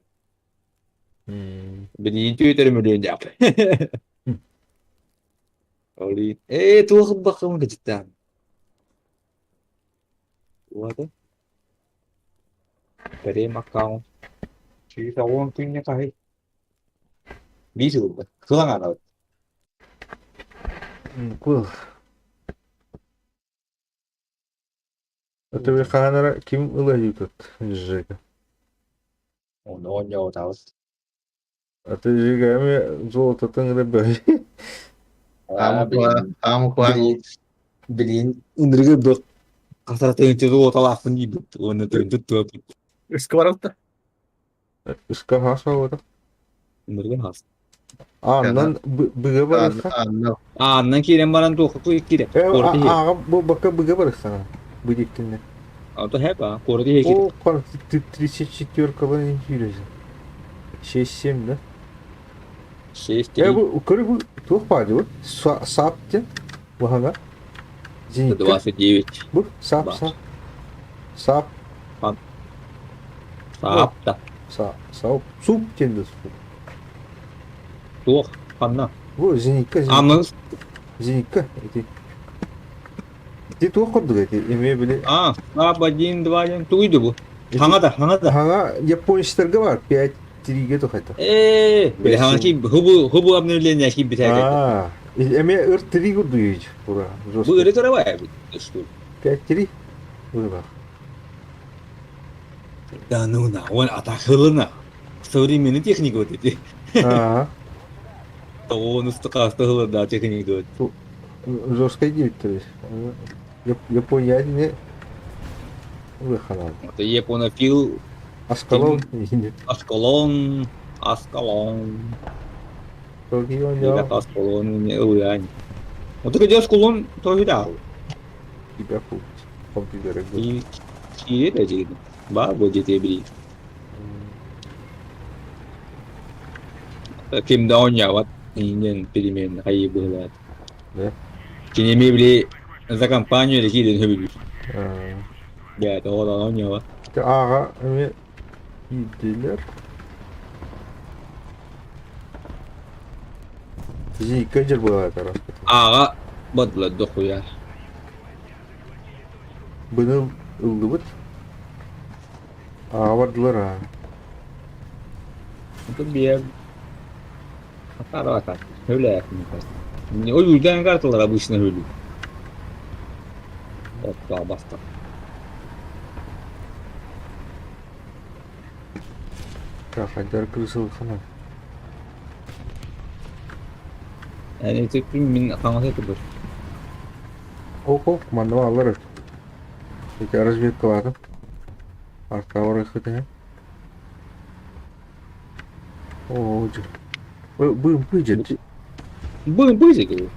Билин түөтөр мөлүүн жап. Оли. Э, туох бакым кычыттан. Уата. Прем аккаунт. Чиса он күнне кахи. Бисил. Кылаң арабыт. Кул. Аты ханара ким ылайытат Жека. Оны оñоотабыт. Аты Жека эми золототын ребе. Амукла. Билин ыныргы бык. Касара тыгынчы золоталаахпын диибит. Оны тыгынчы туап. Үскө барабыт. Ыска хаса ота. Ыныргы хас. Аннан быга барыха. Анна. Ааннан киирэн баран туохку киирэ. Э, ага бу бака быга барыха. Бу диктинне. А то хэп а, куорат иһэ О, ты 34 интересен. 6-7, да? 6-3. Э, бу, көрү бу, туох баар дии, Сап диэн, баһана. Зенитка. 29. Бу, сап, сап. Сап. Сап да. Сап, сап. Суп диэн да суп. Туох, ханна? Бу зенитка, зенитка. Амыс. Зенитка, ити. Ити туох курдук ити, эмиэ били. А, сап 1, 2, 1, тугуйду бу? Хаҥа да, хаҥа да. Хаҥа японецтарга бар, 5 3-ге тухайта. Ээ, били хаҥа ки хубу хубу обновление киирбитэ. А, эмиэ ыр 3 курдук бура. Бу ыры карабай что 5-3 выбор. Да ну на, он атахылына. Современный техника вот эти. Ага. Он устакастыгылы да техника вот. Жесткая диэбиттэр. Япония не выханал. Это японофил. Аскалон. Аскалон. Аскалон. Ребята, Аскалон не ылыань. Вот где Аскалон, то видал. Тебя путь. Компьютер. И это дейді. Ба, бу дете бiri. Ким да оонньообот иҥин перемен хайыы быһыылаат. Да? Кини эмиэ били за компанию эрэ киирэн сөбүлүүр. Бэйэтэ оҕолоро оонньообот. Ааҕа эмиэ киирдилэр. Зика дьэр буолаатар. Ааҕа бардылар дохуя. Быны ыллыбыт. Ааҕа бардылар аа. Тут биэр Атар Öyle O yüzden kartalar обычно өлүү. Опа, баста. Хайдар кырысылхана. Yani tüpüm min хаҥас этэ Оп, оп, манна алар. Эти разведкалаатым. Артка барыхытыһа. Оо, дьэ. Быым быдьыт. Быым быдьыт.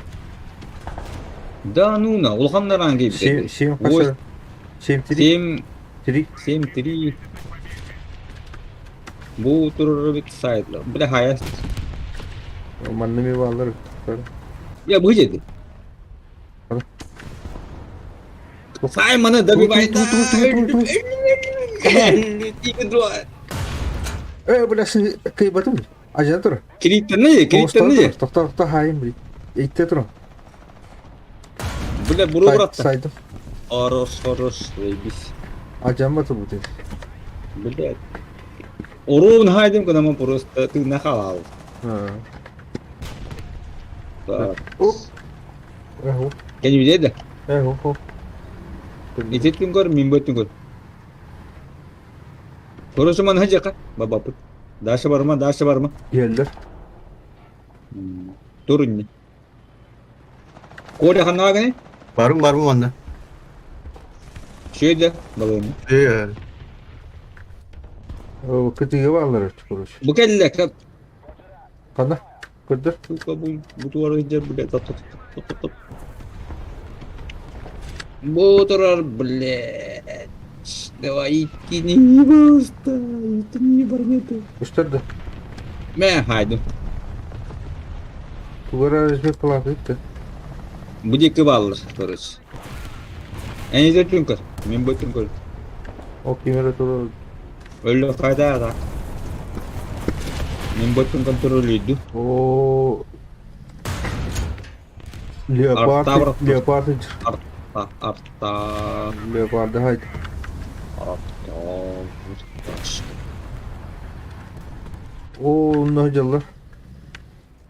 Да ну на, улаханнаран киирбит. 7 хаса. 7-3. 7 3. 7-3. Бу турар сайт. Бля хайа. Манна ми бааллар. Я быдьыт. Саймона добивай. Э, бля, кыйбатым. Ажан тур. Кириттен кириттен Тохто, тохто, хайым, бля. Итте тур. Бля, буру братта. Сайдым. Хорош, хорош, заебись. Ажан батыр бу. Блядь. Урон хайдым, когда мы просто ты нахалал. Так. Оп. Эхо. Can you do that? Эхо. Итеттин көр, мин бөттүн көр. Көрөсү маны жака, бабапыт. Дальше барма, дальше барма. Келдер. Турун. Коля ханнааганы? Барым барым манна. Шөйдө балыгын. Ээ. Кытыга баалар короче. Бу келле кап. Кана? Көрдөр. Сука бу бу туар жер блядь. Топ топ топ топ топ. Бу турар блядь. Давай идти не просто. Идти не барнету. Көстөрдө. Мэ хайдым. Тугара разведкалааты. Бу диэки бааллар, короче. Эн итеттин көр. Мин бөттүн көр. О, кимере тура. Өллө хайда да. Мин бөттүн контроллүйдү. О. Леопард, леопард. Арта, арта. Леопард хайд. Арта. О, онно дьаллар.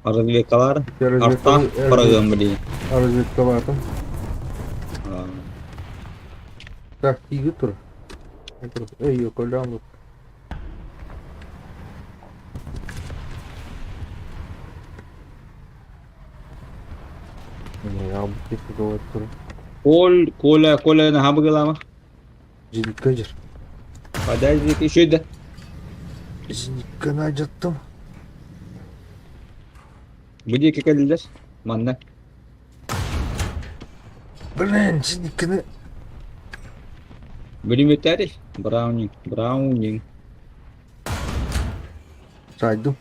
Разведкалар. Арта парагам блин. Разведкалаатым. Так, тиги тур. Эй, колям. Не, я бу тур. Кол, Коля, Коля на хабыгалама. Зеникка жер. Подожди, еще да. Зеникканы ажаттым. Бу диэки кэллилэр. Манна. Блин, зеникканы. Бүлүмүттэри Браунинг, Браунинг. Сайдым.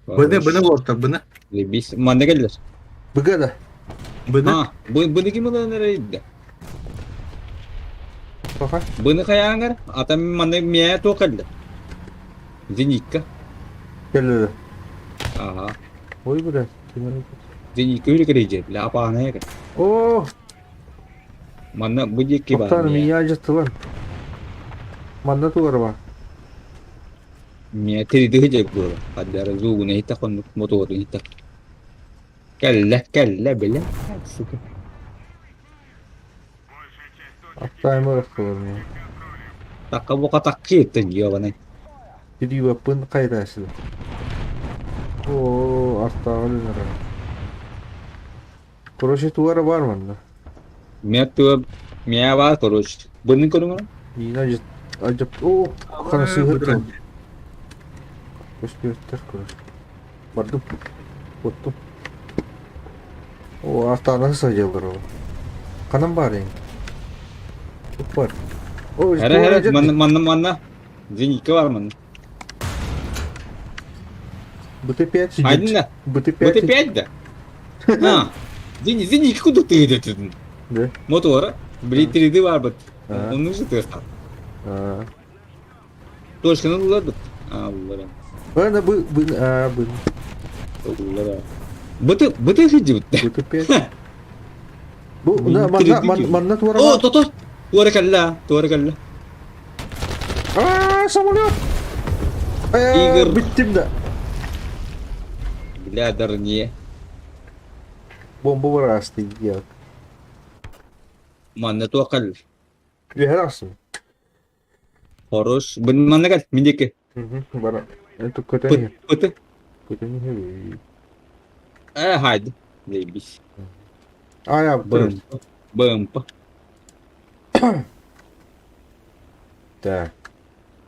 Быны, быны олортор, быны. Бис манна кэллэр. Быга да. Быны. А, быны ким ылан эрэ Тоха. Быны хайааңар, атам манна миэ туох кэллэ. Зенитка. Кэллэ. Ага. Ой, бля. Зенитка үрі кэлэйдэ, бля, апаана кэл. О, Манна бу диэки баар. Тоқтар мия жаттылар. Манна тугар бар. Миэ тиридиһи дьэ буола. Хаддара зуугуна иһитэ хоннук мотуорун иһитэ. Кэллэ, кэллэ, бile. Сука. Аттайма ыртылар мия. Такка бука такки иттен ёбанай. Тирибаппын кайрасыла. О, артааҕы өлөнөр. Короче, тугара бар манна. Миэ туа миэ баар короче. Бынын көрүҥ Миина ажап о, хана сыһыт. Көстүөттэр короче. Бардым. Оттум. О, артаанасы садьаллар ол. Ханан баар эн? Бар. О, Эрэ эрэ манна манна манна. Зенитка бар манна. БТ-5 сидит. Айдын БТ-5. БТ-5 да? А, Зенитка куда ты идет? Да. Мотора. Блин, 3D бар бит. Оны же тестар. Точканы ыллар бит. А, ыллар. Ладно, бы, бы, а, бы. Ыллар. БТ, БТ сидит. БТ-5. Бу, на, манна, манна туара. О, то, то. Туара кэллэ, туара кэллэ. А, самолет! Игорь. Бүттүм да. Бля, дарне. Бомба барасты диэк. Манна туох кэллэ? Үһэр ахсын. Хорош. Бын манна кэл, мин диэки. Бара. Это көтөн иһэр. Пыты. Көтөн иһэр. Э, хайды. Заебись. А, я БМП. БМП. Так.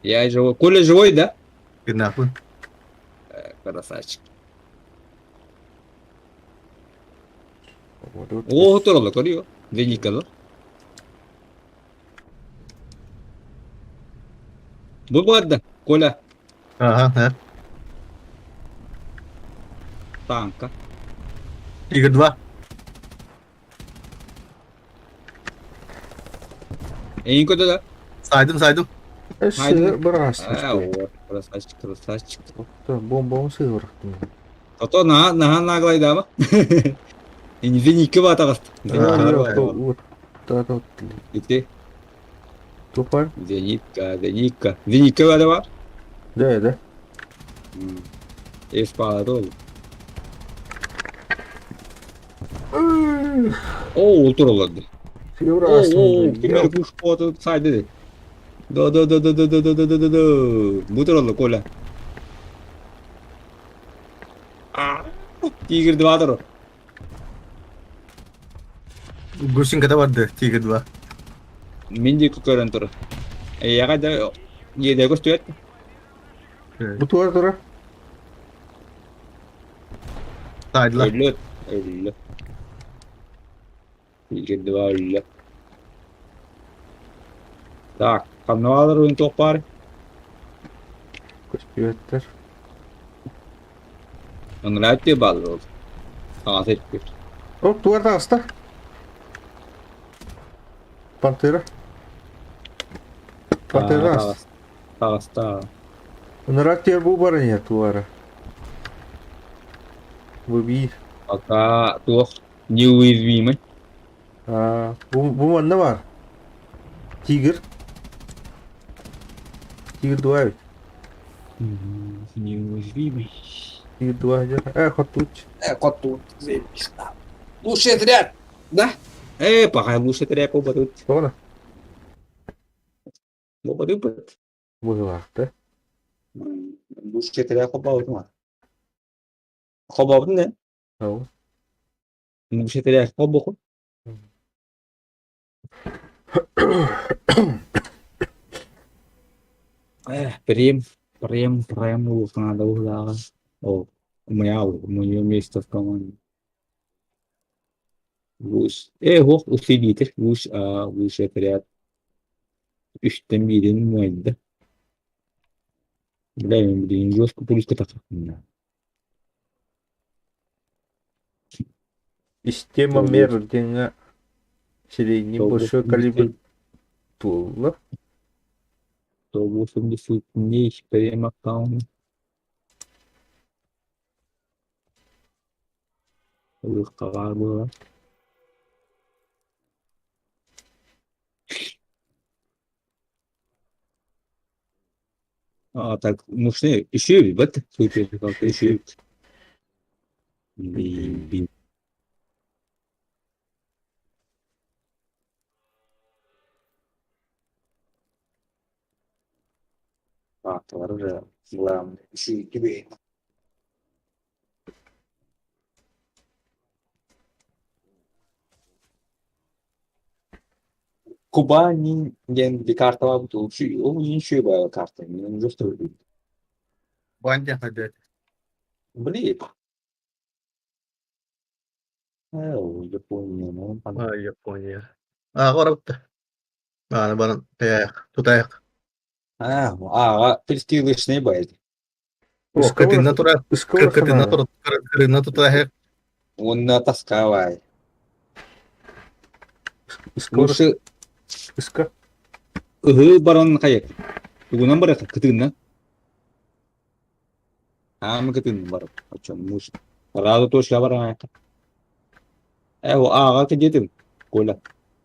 Я живой. Коля живой, да? Нахуй. Красавчик. О, туралла көрүө. Зенитка Бу барда, Коля. Ага, да. Танка. Игорь 2. Эйин көтө да. Сайдым, сайдым. Өссө быраас. А, вот, красавчик, красавчик. Бомбаны сыһырахтым. Ото наһаа наһаа наглайдаама. Зенитка баатаҕаст. Ити. Тупар. Зенитка, зенитка. Зенитка баада бар. Да, да. Эс баада ол. О, ол тураллар. О, о, кимер куш куота сайды. Да, да, да, да, да, да, да, да, да, да, да. Бу туралла, Коля. Тигр 2 турар. Гусинката барды, Тигр 2. Мин диэки көрөн турар. Эйиэхэ да иэдэйгэ көстүбэт. Бу туора тура. Сайдылар. Өллө, өллө. Тигр 2 өллө. Так, ханна баалар уйун туох баар? Көстүбэттэр. Ыҥыраат баалар ол. Саҥата икки. О, туора таҕыста. Пантера. Пантера аста. Таҕыста. Ынырак тиэр бу баран иһэр туора. Бу биир. Пока туох неуязвимый. А, бу манна бар. Тигр. Тигр 2 эбит. Неуязвимый. Тигр 2 дьэ. Э, хотуч. Э, хоту. Заебись. Лучший отряд! Да? Э, пока лучший отряд попадут. Тоҕо? Попадут. Быһыылаахта. Лучший отряд попадут. Хобобун да? Ол. Лучший отряд хобоху. Э, прем, прем, прем улуусунада уһулааҕа. О, у меня, у меня место в команде. Луч. Э, ох, усилитель. Луч, а, лучший отряд. Үстэн биирин умайда. Бля, блин, жестко пульска тахсынна. Система мер диэҥҥэ средний большой калибр туолла. 180 дней прем-аккаунт. Ылыахха буолар. А так, мушны еще бит, еще би Аатылар главный үчүгэй. Кубани диэн карталаабыт ол үчүгэй баҕайы карта мин уже Бан диэн хайдах Блин. Япония, ну, А, Япония. А, барабыт. Аны баран таяк, тутаяк. А, ага, престижный байт. Кытынна тура, кытынна тура, кырынна тутаяк. Онна тасковай. Лучше Ыска. Ыһыы баран хайык. Тугунан барыах кытыынна. Аамы кытыын барып. Очон муж. Сразу точка баран ааҕа кэдиэтим, Коля.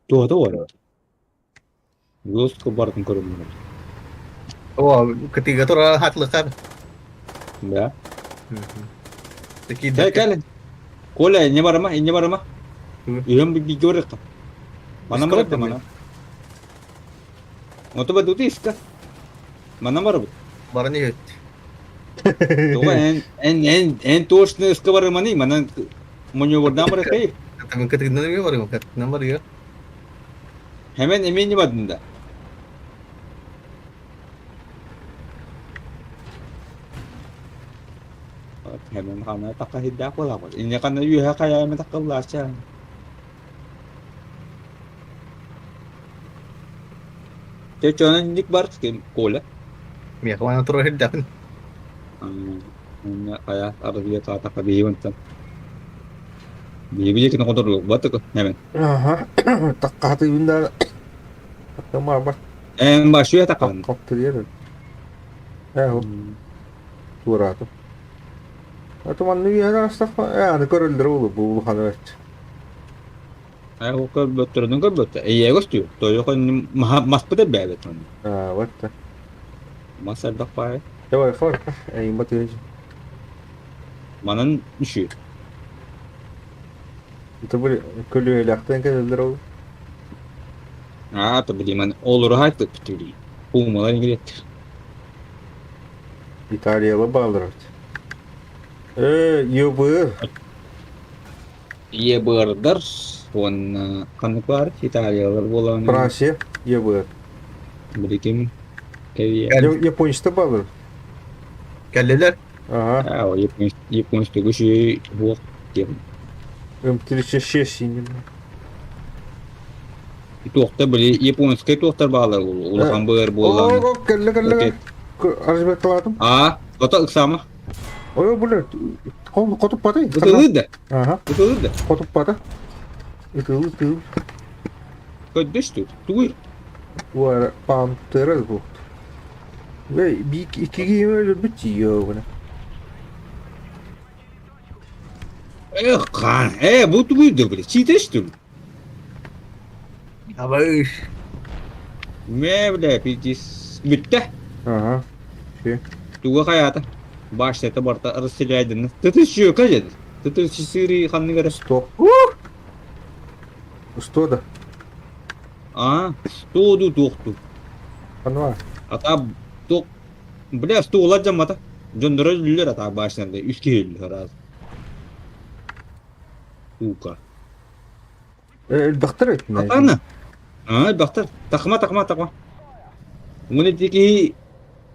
Туоһата уора. Жестко бардын көрөммүн. О, кытыыга турар хатлыхар. Да. Кэл, кэл. Коля, инне барыма, инне барыма. Үһүн бииргэ барыахха. Манан барыт манан. Ото бадути иска. Манан барабыт. Баран иһит. Тоҕо эн эн эн эн точно иска барыманый манан маневрдан барыаххай. Кытыгынан эмиэ барыам, кытыгынан барыа. Hemen eminim adında. Hemen хана такка буолабыт. Инне хана үөһэ хайаама таккыллаачча. Те чонон ник бар Коля. Миэхэ манан турар сирдээхпин. Хайа арыгыйа таатака биһиги Биһиги диэки хоторлук hemen. Аха, таккаатыыбын да Таккамаабат. Эн башуя таккан. Хоптуруйар. Ээ, туораатым. Это манны үөһэ астахха, ээ, аны көрөллөрө буолуо бу улахан эбит. Ээ, ол көрбөттөрүнэн көрбөттөр. Эйиэгэ көстүө. Тойоко маспыт элбээбит онно. Аа, вот. Мас элбэх баай. Давай, фор. Эйин батыгын. Манан үшү. Это были көлүөлэхтэн кэлэллэр ол. Аа, то билиман олору хайтык бүтүри. Пумалар ингилеттер. Италияла баалар. Э, ЕБР. ЕБРдар уонна ханнык баар Италиялар буолан Франция, ЕБР. Биликим кэбиэ. Японецта баалар. Кэллилэр. Ага. Аа, японец үчүгэй буох диэн. М36 синим. Туохта били японскай туохтар баалар улахан быар буоллаҕына. О, кэллэ кэллэ. Аржбетталаатым. Аа, ото ыксаама. Ой, бля, хотуппатай. Ытылыр да. Ага. Ытылыр да. Хотуппата. Ытылыр, ытылыр. Көрдөштү. Тугуй. Уара пантера буолт. Бэй, би иккиги өлөрбүт тиийэ Эх, хаан, ээ, бу тугуй да били, чиитеш Абай. Мэ, бля, пиздец. Бүттэ. Ага. Туга хайаата. Башта барта расстреляйдын. Ты еще кажет. Ты сири ханныгара. Сто. Сто да. А, стоду туохту. Анва. Ата туох бля, стуола дьаммата. Дьонноро өллөр ата башнарда үс киһи өллөр раз. Сука. Элбэхтэр этинэ. Атана. А, элбэхтэр. Тахма, тахма, тахма. Уҥун ити киһи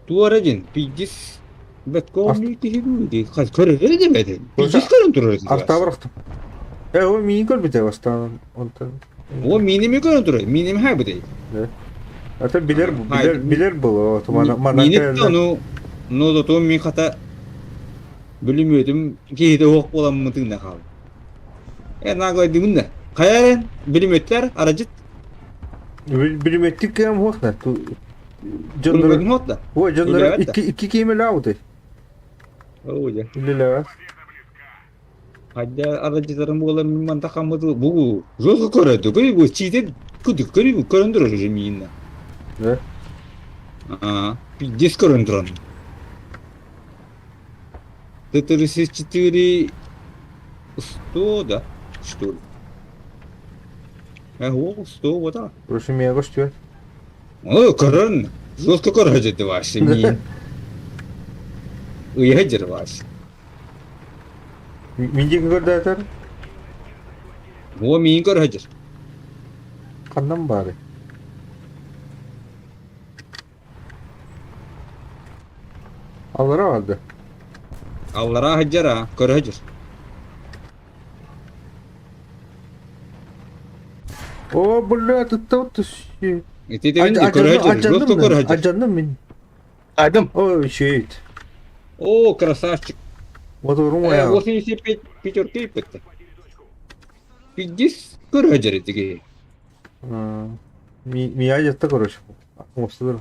туора дьин, пиздец. Бэткоон киһи дуу, хас көрөр дэмэтин. Пиздец көрөн турар. Артабырахтым. Э, ол миин көрбүтэ бастаан онтон. О, мииними көрөн турар. Мииними хайбытай. Да. Ата билэр билэр билер было манан Минит ону ну зато мин хата бүлүмүөтүм киһитэ суох буоламмытыҥна хаалла. Э наглайдыбын да. Хайа эрэн бүлүмүөттэр аражыт. Бүлүмүөттүк кыам хуох да. Дьоннор Бүлүмүөтүн хуох да. Ой, дьоннор икки икки киимэлээбыты. Оо дьэ. Үлэлээбэт. Хайда аражытарым буолар мин манта хаммыты бу жестко көрөдү көрү бу чиитен күдүк көрү бу көрөн турар уже миинна. Да? Аа, пиздец көрөн туран. Т-34 100, да, что ли? Э, 100 вот так. Короче, меня көстүө. О, көрөн, жестко көрөдү вообще миин. Ыйа вообще. Мин диэки көрдөтөр. О, миин көрөдүр. Ханнан баары? Аллара барды. Аллара сылдьар аа, көрө сылдьар. О, бля, тут түс. Ити көрө сылдьар, жестко көрө сылдьар. Алдьанным мин. Айдым. Ой, shit. О, красавчик. Моторум Э, оян. 85 пятерки иппетте. Пиздец көрө сылдьар ити Мия дьатта короче. Оҥостулар.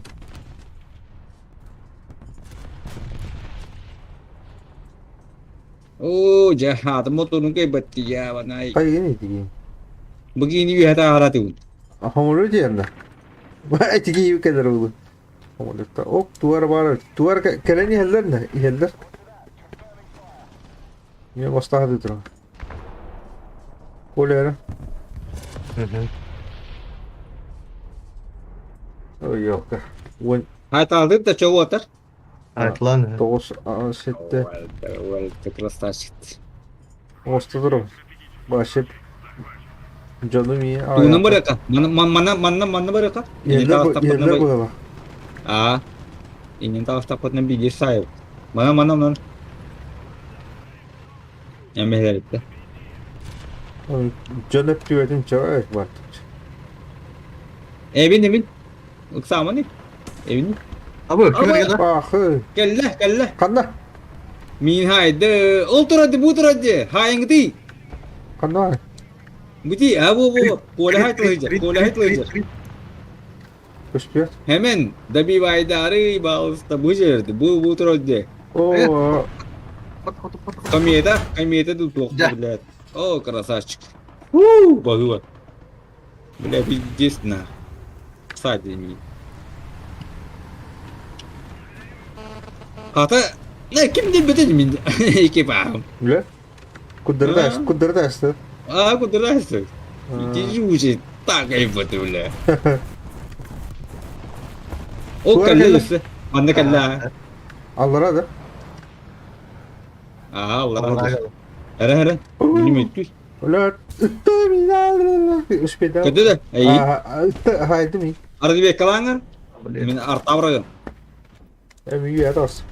Оо, дьэ, аатым мотуорун кыайбаттыйа, банай. Хайгын итигин. Быгиини үөһэ таһаратыбын. Хомолу диэннэ. Этиги кэлэр улу. Хомолutta. Ок, туар бар. Туар кэлэн иһэллэр нэ, иһэллэр. Мен бастаһа туран. Коля Ой, ёлка. Уон Хайтаалдыт да чоуотар. Айтлан. тоҕус сэттэ Уэльте красавчик. оҥосто турабын. Вообще дьонум ийэ Туунан барыака. Манна манна манна барыака. Иһэллэр быһыла. Аа. Иннин таҕыстахпытына биир саайып. Мана мана мана. Эмэһэлэриттэ. Дьон өттүбэтин чоо бар. Эбин эбин. Ыксааман эбин. Абы, ким Баахы. Кэллэ, кэллэ. Ханна? Мин хайды. Ол турады, бу турады. Хайыңды. Ханна? Бути, а бу бу. Коля хайтылыжар, Коля хайтылыжар. Көстүө. Hemen добивайдары балыста бу жерде, бу бу турады. О, Комета, комета тут плохо, блядь. О, красавчик. У, было. Бля, пиздец на. Кстати, не. Хата, на ким деп бітеді мен экипажым. Бля. Кудырдас, кудырдас. А, кудырдас. Иди так айбыты, бля. Ол кэллэ өссө. Манна кэллэ. Аллара да? Аа, аллара. Эрэ эрэ. Минимөттү. Бля, успеда. Көтө да. Эй. Хайдым. Арды калаңар. Мен артабрагын. Эми үйә тас.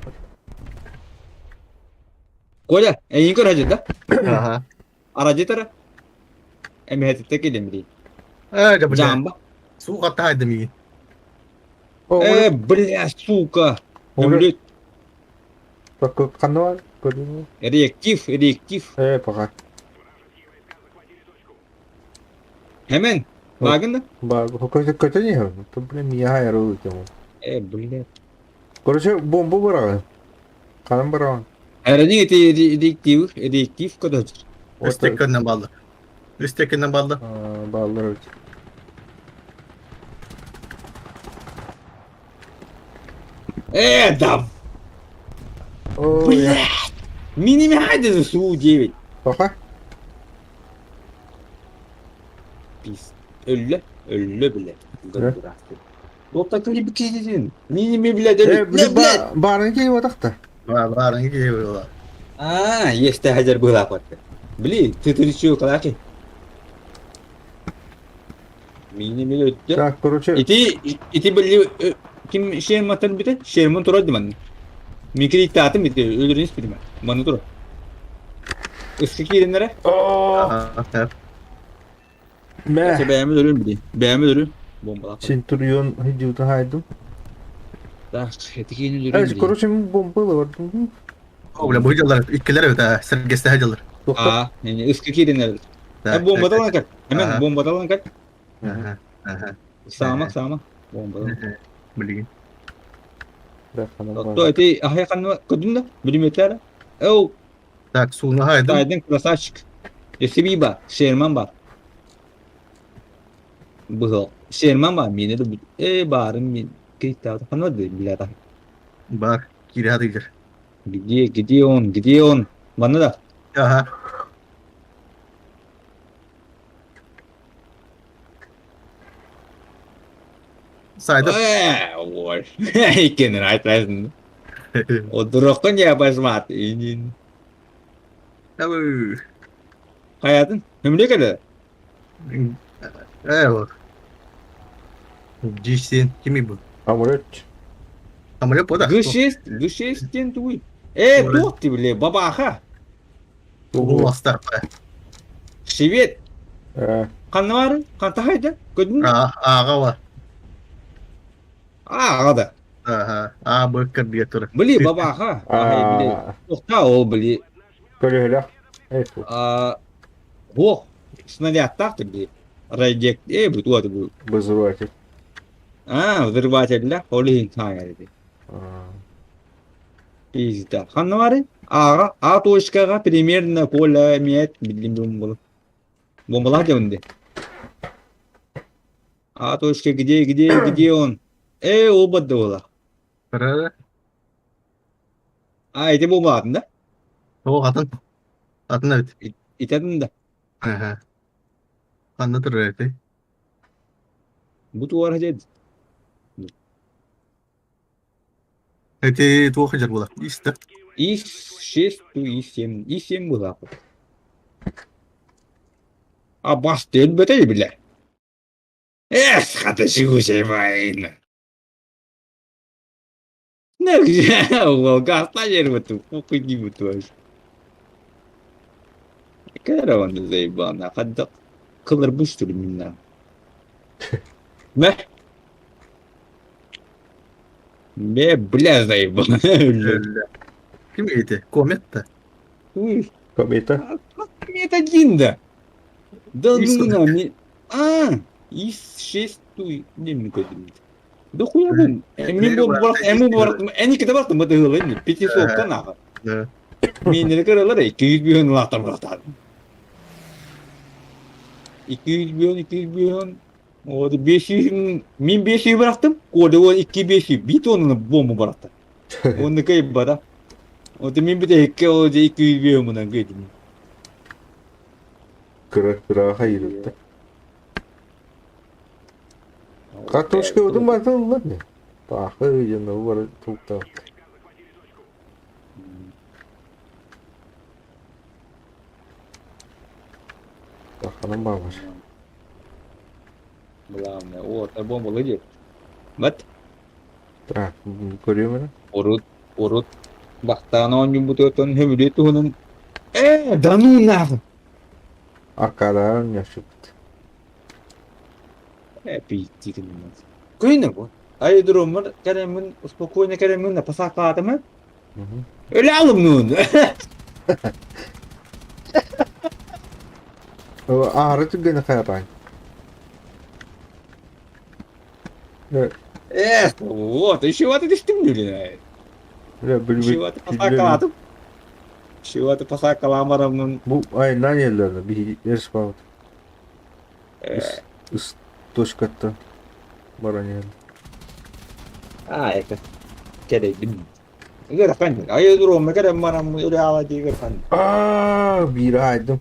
Коля, эйин көр хажы да? Ага. Аражы тара. Эми хэтитте келем Э, да, бля. Жамба. Сука тайдым и. Э, бля, сука. Блядь. Канал, көрдүң Реактив, реактив. Э, пока. Hemen. Багын да? Ба, көтө көтө не? То, блин, я яру тему. Э, блядь. Короче, бомба барагы. Канам барагы. Эрэни ити реактив, реактив көтө. Үстеккеннен балды. Үстеккеннен балды. Баллар. Э, да. Блядь. Миними хайды Су-9. Пока. Пис. Өллө, өллө, блядь. Доттакы bir kişisin. Minimi блядь, Э, блядь. Барын кейіп атақты. Барын кейіп ола. А, есть хажар была патта. Бли, ты ты чё калаки? Миними өттө. Так, короче. Ити ити били ким шерматтан бите? Шерман турады ман. Микри татым ити өлөрүнүс билме. Маны тур. Ыскы кииреннere. Мә. Бәйәме өлөрүм били. Бәйәме өлөрүм. Бомбалаах. Центурион идиота хайдым. Так, этикиини өлөрүм Э, короче, бомба ылар. О, бля, бу дьаллар иккилэр эбит, а, сэргэстэһэ дьаллар. А, не, ыска кииринэр. Э, бомбаталан кат. Hemen бомбаталан кат. Саама, саама. Бомбаталан. Билигин. То эти ахай ханна көдүн да? Билиметлер. Эу. Так, сууна хайдым. Тайдын красавчик. Эсиби ба, Шерман ба. Быһыл. Шерман ба, мени да э баарым мен кейтаады. Ханна да билата. Бар, кире хатыгыр. Где, где он, где он? Манна да. Ага. Сайдым. Э, ой. Иккенин айтпайсың. Одуроккун я башмат. Инин. Абы. Хаятын? Өмүле келе. Э, вот. Дичсин, кими бу? Амурет. Самолет бода. Г6, Г6 тен туй. Э, туох ты, бле, бабаха. Уластар. Шевет. Э. Ханна бары? Ханта хайда? Көдүн? Ага ва. Ага да. Ага. А, б компьютер. Били, бабаха. Ага, били. Тоқта ол, били. Көрөһөлөх. А, Бог, снарядтаах били. Райдек, э, бу туа бу. Взрыватель. А, взрыватель, да? Ол иһин хаҥа Пизда. Ханна бары? Ага, А точкаға примерно коля мет билим бомбалы. Бомбалар дебинди. А точка где, где, где он? Э, оба буола. А, ити бомбалатын да? О, атын. Атын эбит. Итатын да. Ага. Ханна турар эти? Бу туар дед. Эти туох жар була. Истэ. И6, И7, И7 була. А бас бөтей биле. Эх, хата сигусей. Не, гаста жербыту, похуй не бутуаш. Караван заебана, хадда кылыр буштур минна. Мэ? Ме, бля, заебана. Ким эти? Комета. Уй. Комета? Комет один, да. Да ну на, ми... А, И6 туй, не мне Да хуя бум. Эми бу барат, эми барат, эни ките барат, мы дыгылы, 500 нахуй. Да. Минери кырылар 200 миллион лақтар баратар. 200 миллион, 200 миллион. Вот 500, мин 500 бырахтым, коды ол 2 500, бит онны бомба баратты. Онны кай бара. Вот мин бите 2 ол 200 миллион мынан күйдім. Кыра кыра хайырытта. Картошка удум бартыллар не? Пахы жана бар туктап. Баханам бар. Главное, вот, бомба лыдет. Бат. Так, көрөмүн. Урут, урут. Бахтаан оонньуубутуттан хөбүлүө туһунан Э, да ну нахуй! Аркадан яшыпт. Э, пиздит. Көйнө бу. Аэродроммар кэлэммин, спокойно кэлэммин, посакаатымы? Өлө алым. Аары түгені хайран. Эх, вот, еще вот это штемнюли. Бля, Чего ты посакаатым? Чего ты посакаламарамын? Бу айнан еллерine bir еріс бағыт. Ыс точкатта баран ел. А, это кэлэйдим. Ыарахан. Аэродромма кэлэммарам өлө ала дии ыарахан. Аа, биир айдым.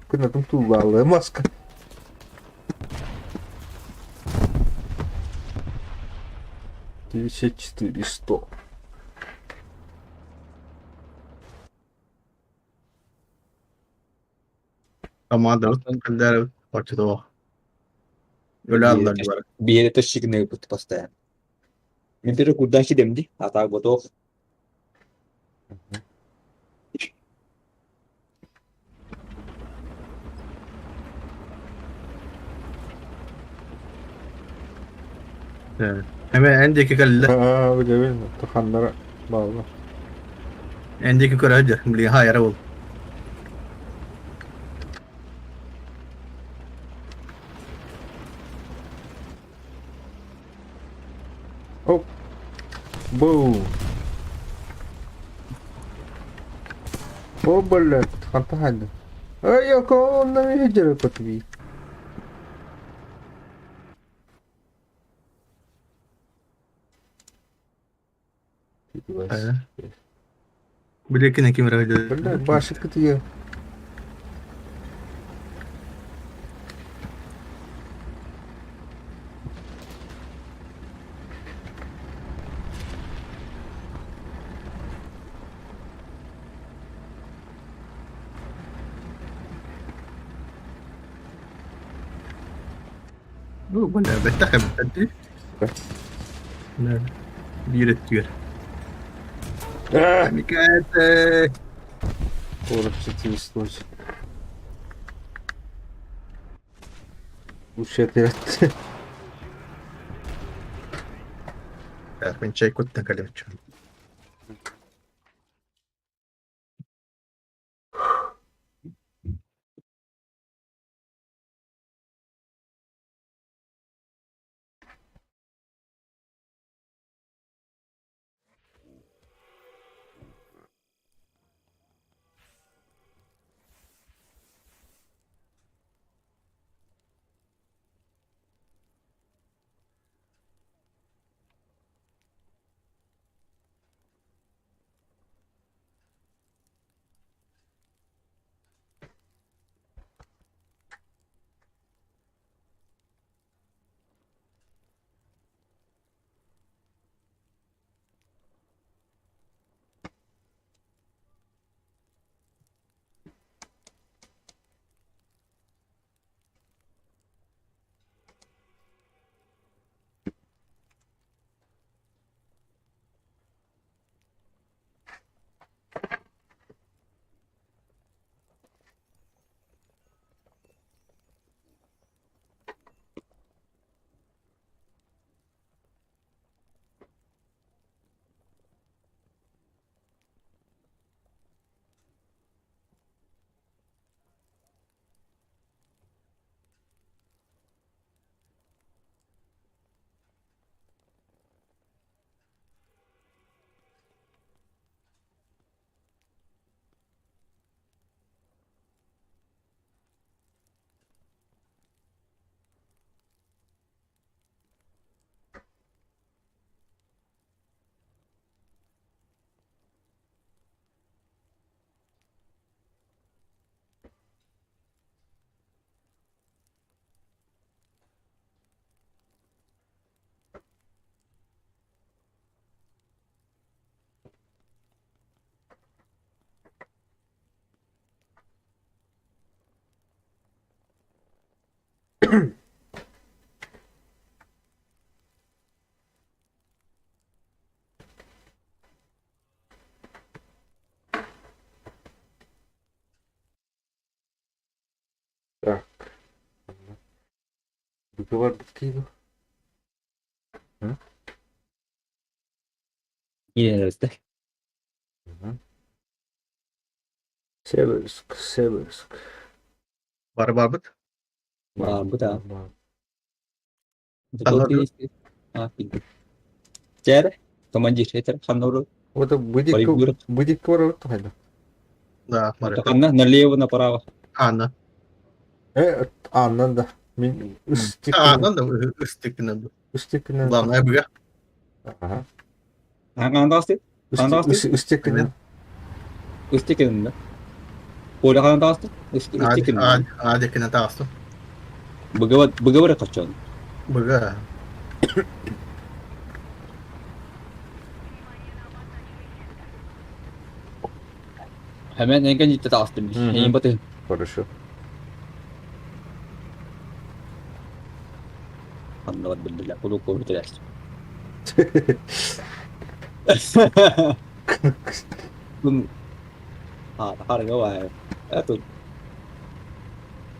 Кынатым туллаалы маска. 5400. Команда кэллэр очтоо. Өлө аллар бар. Биэре тащигне бут постоянно. Мен пере курдан хидемди, а так готов. Эмэ эн диэки кэллэ. Аа, билэбин, ханнара баалла. Эн диэки көрө сылдьар, билигин хаайара буол. Оп. Бу. О, блядь, ханта ханна. Ай, я онно видел потви. Биликкин ким эрэ Блядь, башка ты. Бля, бэттэх эбит Биир өттүгэр. Микээтэ! Короче, случай. Лучше Так, мен чай куттан кэлэччү. Так. Выпивар бутки. Иленербиттэр. Северск, Северск. Бары барбыт. Баарбыт аа. Ханна Чээр, командир этэр ханна урут. Вот быдик барабыт хайда. Да, бары. Ханна налево направо. Анна. Анна да. Мин Анна да ыстыкынан. Ыстыкынан. Главное быга. Ага. Ханна таҕыстый? Ыстыкынан. Ыстыкынан да. Коля ханна таҕысты? Ыстыкынан. А декина таҕысты. Быгабар быгабар качан. Быга. Hemen engen gitti таҕыстым. Эйин баты. Хорошо. Ханна бар билдилер. Кулук көбүтелер. Харга бар. Это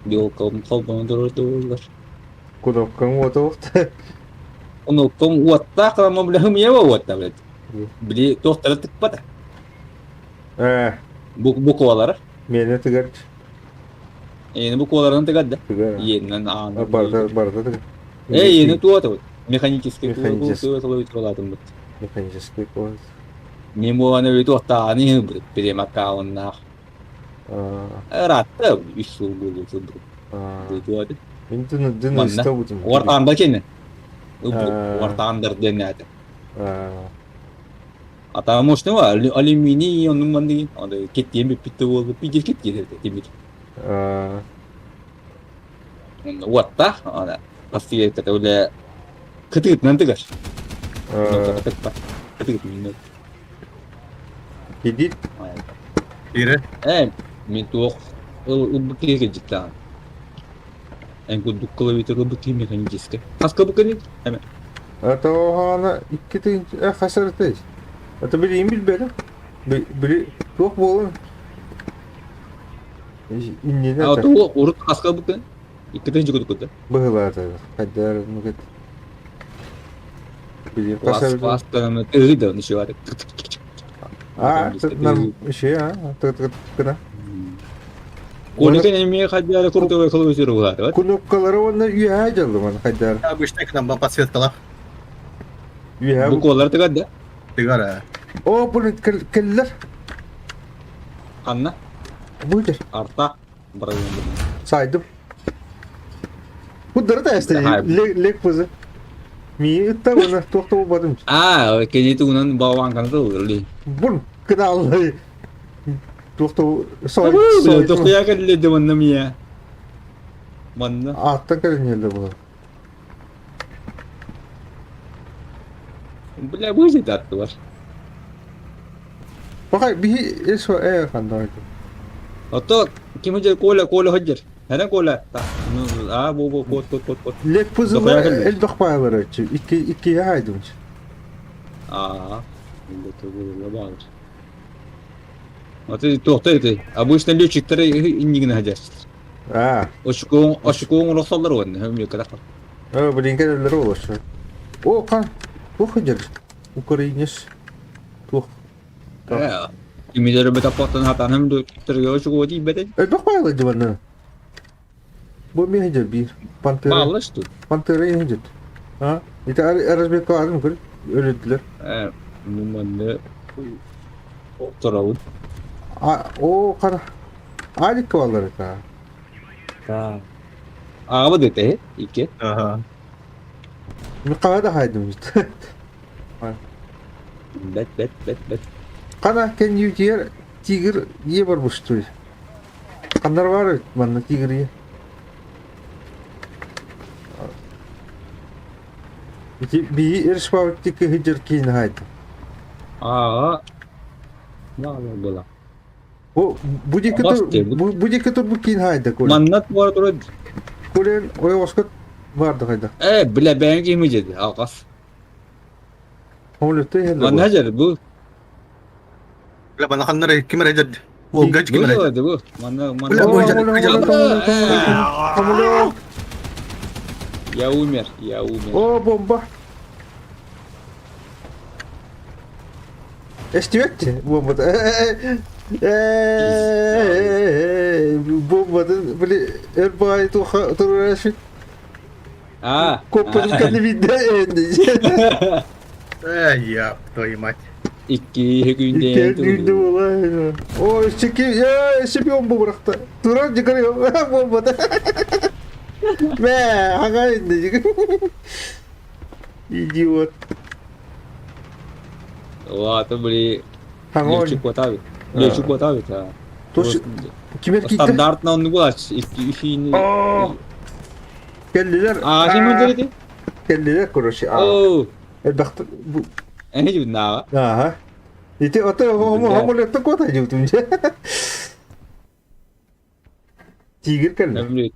Йолком холбон дурдулар. Кудоккаң отуохта. Онуоттан уоттаах кыламма бля хымыйаба уотта блядь. Били туохтара тыкпата. Э, Буквалара. Миэнэ тыгар. Эйини букваларын тыгар да. Тыгар. Иэнинэн аанын. Барда барда тыгар. Э, иэни туота вот. Механический Механический. туолатым бут. Механический куот. Мен буолан өй туохтааны бит прем аккауннаах. Ыраатта үс сыл буолуо сылдьыбыт. Туоты. Мин дын дын Манна. истэбитим. Уортаанда кэннэ. Уортаандар диэн этэ. А может, алюминий оннун манныгын, аны кеттиэн бүппүт да буолбут, биир кеттиэн этэ тимир. Уоттаах, аны пастыйа үлэ кытыытынан тыгар. Кытыытынан. Кидит. Ире. Э, мин туох ылбыт киһи кэлдьиттаҕын. Эн курдук клавиатура ылбыт киһи механическай. Хаска буканы? Эме. Это оһаана икки тыһыынча хас эрэ Это билиим билбэтим. Били туох буолан иннинэ А то урут хаска буканы? 2 тыһыынча курдук да. Быһылаата хайдар нугет. Билиим хас Класс эрэ класс тыгы да ничего. А, нам еще, а, гына. Колика эмиэ хайдары курдук клавиатура буолаата. Кнопкалары уонна үөһээ дьаллыман хайдар. Обычный к нам подсветкалар. Үөһээ. Буквалар тыгар да? Тыгар ээ. О, блин, кэллэр. Ханна? Бу дер. Арта. Сайдым. Буддары да эсте лек пызы. Мии ытта уна туох да буолбатым. А, кини тугунан баҕаҥканы ылыр. Бун кыдааллай. Туох да сой. Тохтуя кэллэ де манна мия. Манна. Ааттан кэлин була. Бля, выжить аттылар. Бакай биһи эсо э хандар. Ото ким хожер Коля, Коля хожер. Хана Коля. А, бу бу кот кот кот кот. Лек пызылар элбэх баалар икки икки хайдым. А, баар. А ты туохта ты? Обычно летчиктер иннигин хажастыр. А. Очкоң очкоң рохсаллар уонна хөмү кадах. Э, блин, кэлэллэр олошу. О, қан. Туох хажер. Украинец. Туох. Э, кимилер бета поттан хатан хам терге очко ди бете. Элбэх баалар дибанна. Бу ми хажер бир. Пантера. Баалар что? Пантера хажер. А? Ити разведка адым көр. Өлөдүлөр. Э, манна Турабын. А, о, кара. Алик балар это. Да. Аҕаба дете икки. Ага. Микага да хайдым. Бэт бэт бэт бэт. Кана can you hear тигр е бар буштуй. Кандар бар манна тигр е. Ити би эршпа тики хиджер кин хайд. Аҕа. Наҕа була. Бу бу Басты, бу бу бу кин хайда кол. Маннат бар турар. Колен ой оскот барды хайда. Э, бля бэйэҥ киһи дьэди алҕас. Холөттө хелле. Манна дьэр бу. Бля, бана ханнар ким эрэ дьэр. Волга Бу ким эрэ. бу. Манна Бля, манна. бу дьэр. Я умер, я умер. О, бомба. Эстибет бомба. Бомба, били, эрбай туха турашит. А. Коппун кэннибидде Э, я, твою мать. Икки күндэ Икки була. О, чеки, э, шипион бу бырахта. Турар жикари бомба. Мэ, ага инде. Идиот. Ладно, били. Хангон. Летчик кватави. Летчик кватави, та. Тош кимер китте? Стандартно он була икки ишини. Келлилер. А, ким өндөрдү? Келлилер, короче. О, Элбахты. эни жуннаа. Ага. Ити ото хомо хомо лепта кота жутум. Тигр келли. Эмли.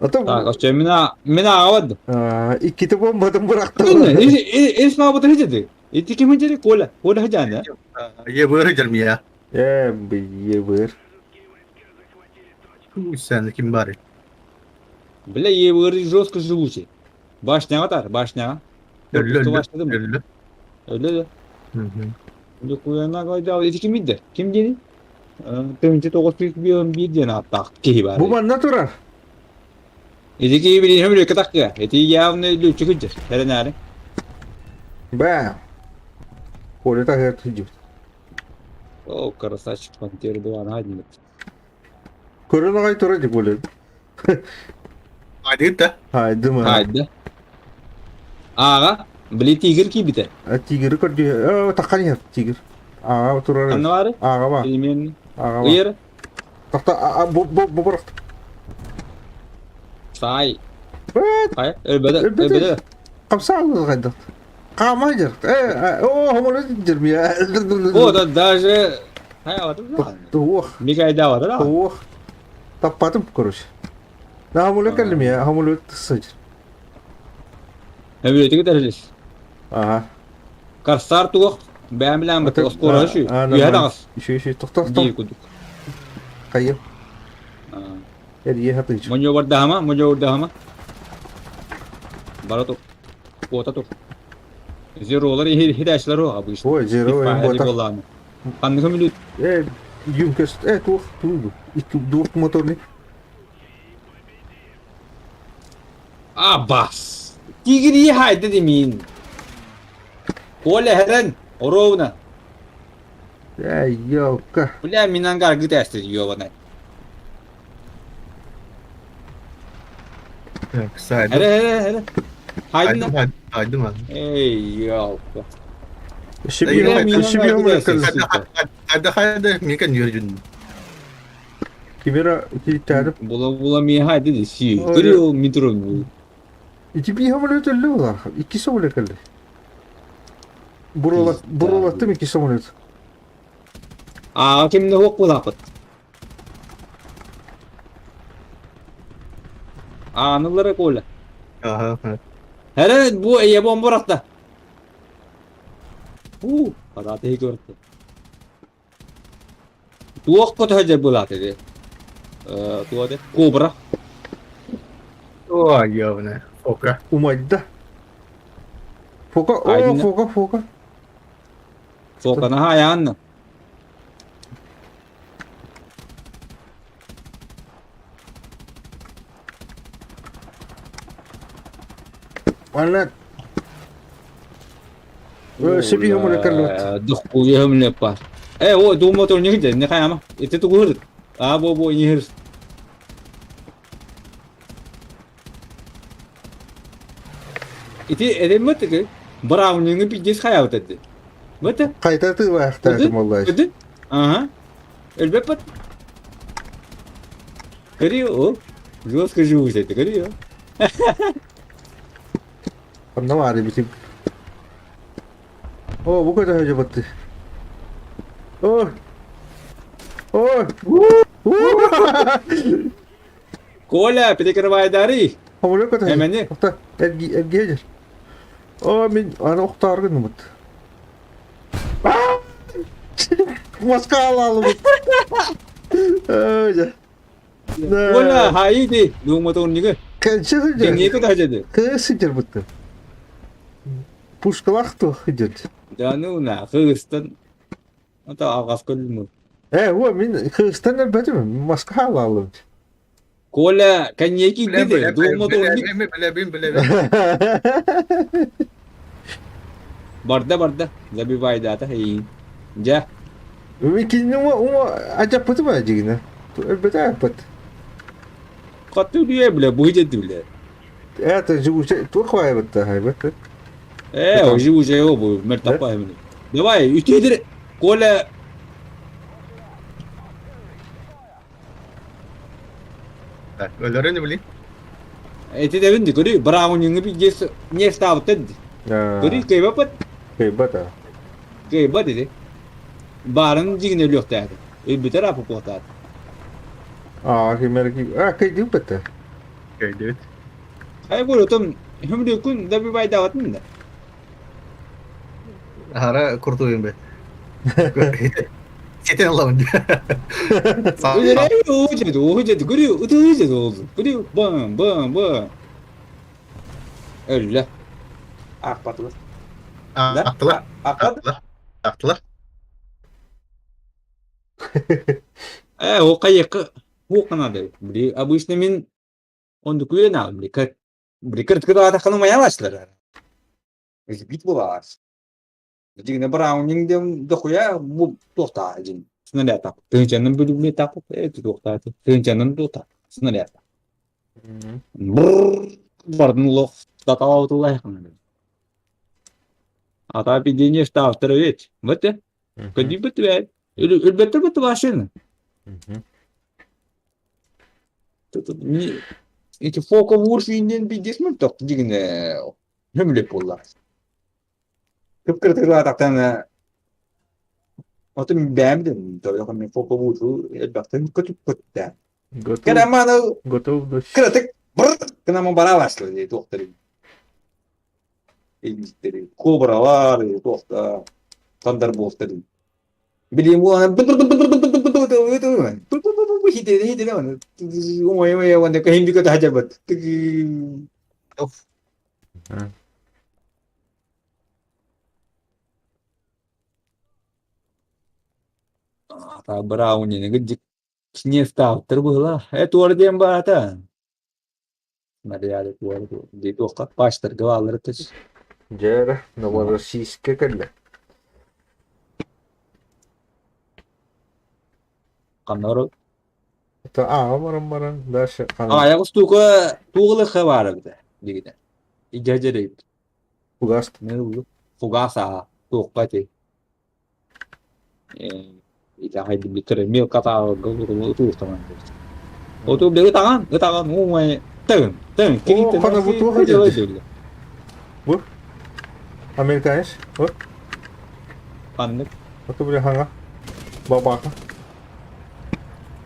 Ото Так, ошо мина мина авад. Иккити бомбатын быракты. Эс ма бутыр хеджеди. Ити ким хеджеди? Коля. Коля хеджан, Е быр хеджер мия. Э, е быр. Сен ким бар? Бля, е быр жестко живучий. Башняҕа тар, башняҕа. Өллө, өллө, Башня mı? өллө. Öyle de. Мгм. Куяна кайда ити ким идэ? Ким диэний? Тыһыынча тоҕус сүүс биир диэн ааттаах киһи баар. Бу манна турар. Ити киһи билиһим үлэкэ таккыа. Ити явно лүччү кыдьыр. Эрэнээри. Бэм. Коля таһыгар сылдьыбыт. О, красавчик, пантера дуана один. Көрөн аҕай турар дии Коля. Айдыгыт да? Хайдым аа. Хайда. Ааҕа, били тигр киирбитэ. А тигры көрдүү. Таххан иһэр тигр. Ааҕа турар. Ханна баары? Ааҕа ба. Переменный. Ааҕа ба. Ыйар. Тахта бу бу бу бырахт. Саай. Бэт. Хай, өлбөдө, Өлбөтө. өлбөдө. Хамсааллы хайдах. Хаама дьар. Э, о, хомоло дьэрмия. О, да даже Хай, авата да. Туох. Микайда да. Туох. Таппатым, короче. На хомоло кэллим я, хомоло тысыч. Өбүлэтиги тэрилис. Ага. Корсар туох бэйэм билэн быт оскуола үчүй. Үөһэ таҕыс. Үчүй үчүй тохтох Дии кудук. Хайым. Эрие хатыч. Моньо бардаһама, моньо бардаһама. Бара тур. Куота тур. Зеролар хидашылар о обычно. Ой, зеро эм бота. Боллааны. Ханнык мүлүт. Э, юнкес, э, туох, тугу. Икки двух моторный. Абас. Тигри хайда демин. Коля херен, ровно. Э, елка. Бля, мин ангар гытастыр ёбаный. Так, сайдым. Хере, хере, хере. Хайдын. Хайдым, хайдым, хайдым. Эй, ёлка. Шибием Хайда, хайда, микан юрдүн. Кимера кииттээтим. Була була ми хайда ди си. Көрү метро. Ити биир самолет өллө булар. Икки самолет кэллэ. Бурулаттым икки самолет. А кимне хук булапыт. Анылары коля. Ага. Хере бу эйе бомбуракта. У, параты көрдү. Туох көтөһө булат ди. Э, туох Кобра. О, ёбаная. Фока. Умайда. Фока, о, Айдын. фока, фока. Фоканы хаян. Анна. Сибиһим улакаллыбыт. Духуйум лепа. Э, о, думал, то не где, не хаяма. Это тугур. А, бо бо не хир. Ити эреммет Браунинги пиздец хаябыт этти. Быты? Хайта тыылаахтаатым оллааш. Ыды? Ага. Өлбөппөт. Көрү, жестко живусь это, көрү. Онно баар эбитим. О, бу көтө сылдьыбытты. О! О! Коля, перекрывай дары. Хомоло көтө. Эмени? Охта, эргиэдер. О, мин аны охтааргын умут. Маска алалыбыт. Ой, Коля, хайди. Думатон ниге. Кэнчэ сылдьар. Деңге көтө хажады. Кэ сылдьар бытты. Пушкалах туох сылдьар. Да ну на, кыргызстан. Ата агас көлмү. Э, о, мин Кыргызстан өлбөтүм. Маска алалым. Коля, коньяки деди. Думатон ник. Билэбин, билэбин. Барда барда. Забивай дата. Эй. Жа. Мин кинини ума ума адьаппытым ээ дьигинэ. Өлбөтө ааспыт. Каты үлүйэ бля, быйдет бля. Это живуче туох баайбыт хайбыт. Э, уже уже его бу, мертапа эмне. Давай, үтедер. Коля. Так, өлөрөн били. Эти дебин көрү, Браунинги пиздец не ставты. Көрү кыйбапыт. Кыйбат а. Кыйбат иди. Барын дьигине өлүөхтээти. Өлбүтэр апы куотаат. Аа, кимерки. А, кыйдыппыт. Кыйдыбыт. Ай бу отом хөмрүкүн да бибайдаабатын да. Хара куртуйум бе. Сетен аламын. Ujет, ujет, көрү, ытыжет ол. Көрү, бам, бам, бам. Өллө. Аахпатылар. Да? Аахтылар. Аахпат? Аахтылар. Аахтылар. Э, ол хайыакка туох надо? Били, обычно мин оннук үөрэнэҕин, били, как били кырдьык умайалааччылар. Бит буолаҕас. Дьиҥинэ Браунинг диэн дохуя бу туохтаа дьин снаряд тыһыынчанан бүлүгүнэ таппыт э туохтаа тыһыынчанан туохтаа снаряд бррр бардын лох татаабытыллайхын ата пидение штабтар ведь вот көдүбүт бэт өлбөттөр бут машина эти фока вурфинен пиздец мөлтөх дьиҥинэ хөмүлөп буолла Кып-кыратык Отun бэйэм да мен фокобууту элбэхтэн көтүппүттэ. Готов, Кыраманы готов до кыратык быр гынамы бара башлады туохтары. Илдиттери кобралар туохта тандерболттары. Билим буолан Оф. Браунины кнефтаабыттар быһыылаах. Э туора диэн баата. Наряды туора дии туохха паштарга бааллар этэ. Дьэ, Новороссийскка кэллэ. Ханна Это ааҕа баран баран дальше ханан Аҕыйах устуука туох баара эбитэ дигитэ. Идьэ Фугас. Фугас аа туохха этэй итэҕэйдибиттэр мелко таалга ытыыртаман Оту били ытаҕан ытаҕан уумай тыгын тыгын О, хана бу туох эдэрди? Бу? Американец? Вот. Ханнык? Оту били хаҥа. Бабаха.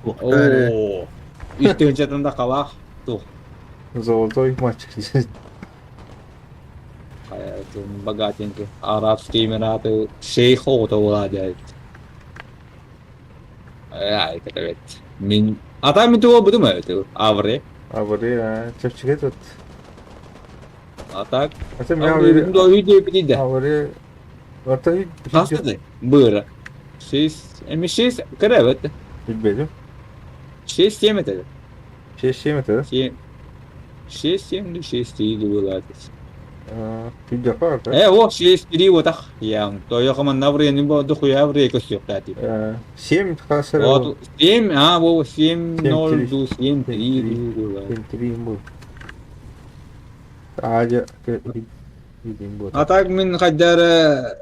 Оо, үстүнчэтин да халаах туох. Золотой мальчик. Богатенький. Арабские Эмираты шейх оҕото буолаа диэбит. Ай, это Мин ата мин туолбутум это авре. Авре, чэпчэки тут. А так? Это меня авре. Авре. Авре. Это Хастады. Быра. Шесть, эми шесть, кыра Билбедим. 6-7 это. 6-7 это? 7. 6-7 6-3 было. Видео Э, о, 6-3 вот так. Я, то я команда время не было, дохуя время костюм, 7 хасыр. Вот, 7, а, во, 7-0, 7-3 было. 7-3 был. Аja, А так мин хайдары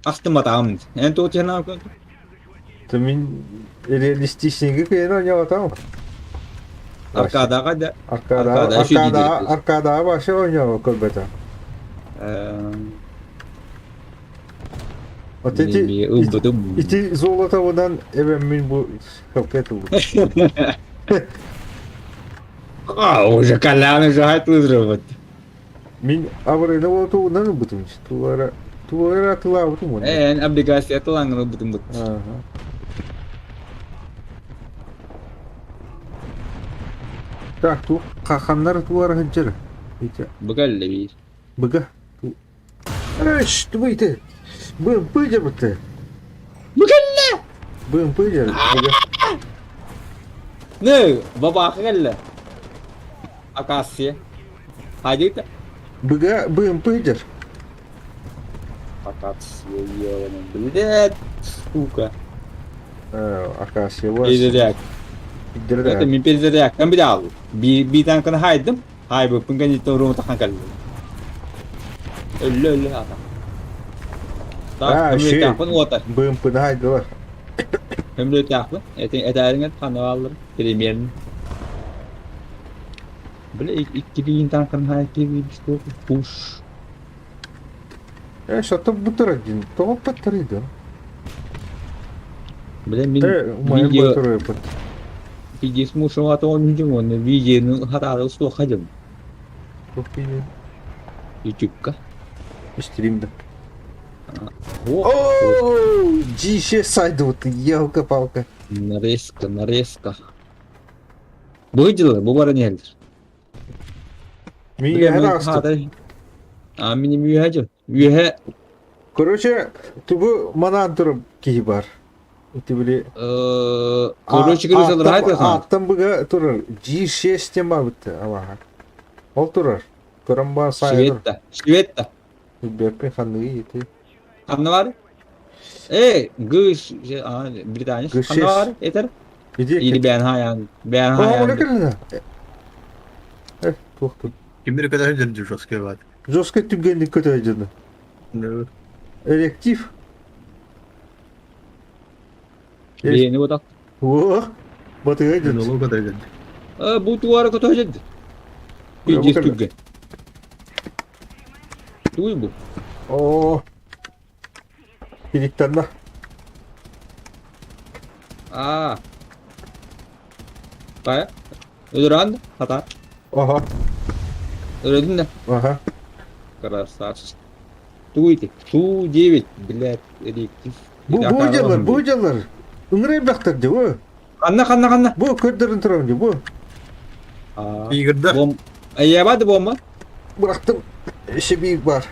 ахтыматам. Эн туох тиһэн То мин реалистичнейге кыйын ойнабатам. Аркадаҕа да Аркада, Аркада, Аркада вообще ойноо көрбөтө. Вот эти ити золотовынан эбэм мин бу хелке тулу. А, уже коляны же айтылыр. Мин абырыны болотуунан ылбытым. Тулара тулара тылаабытым. Эн облигация тылаҥын ылбытым бут. Так, ту хаханнар тулара хынчыр. Ити. Быга биир. Быга. Эш, тубайты. БМП жабыты. Быгалла! БМП жабыты. Быга. Ну, бабаха кэллэ. Акация. Хайдыта. Быга БМП жар. Акация, ебаный, блядь, сука. Акация вас. Перезаряд. Это мин перезарядкам билал. Би би танканы хайдым. Хай быппын кэнниттэн уруу тахан кэллим. Өллө өллө ата. Так, көмүлүөтээхпин уотар. БМП-ны хайдылар. Көмүлүөтээхпин. Этээриҥ ханна бааллар? Примерно. Бля, икки биин танканы хайкы пуш. Э, что-то бутыр один. Тоҕо паттарыйды? Бля, мин Моя видео батыры пат. видео смушивато он видео, он видео хатары суох хадым. Ютубка. Стримда. О, О, G6 сайдут, елка-палка. Нарезка, нарезка. Бу дела, бу бара не. Мин үөһэ таҕыстым. А мин үөһэ дьон. Үөһэ. Короче, тугу манаан турар киһи бар. Ити били Короче, Аттан быга турар G6 диэн баабытты алаха. Ол турар. Көрөн баа сайын. Шведта. Шведта. Билбэппин ханныгы ити. Ханна бар? Э, Г британец. Ханна бар? Этер? Или бээн хайаан. Бээн хайаан. Э, туох тут? Кимдер көтө сылдьар жесткий баар. Жесткий түгэнник көтө сылдьар. Реактив. Биэни ботах. О, батыга дьон. Нолу көтө сылдьар. Э, бу туара көтө сылдьар. Пиздец түгэн. Туй бу. О, Тириктанна. Аа. Бая. Өлөрөн хата. Аха. Өлөдүн да. Аха. Красавчик. Туйте. Су-9, блядь, реактив. Бу бу дьаллар, бу дьаллар. Ыҥырай бахтар дии, бу. Ханна, ханна, ханна? Бу көрдөрөн турабын дии, бу. Игорьда. Бом. Эйэбады бомба. Бырахтым. Еще биир бар.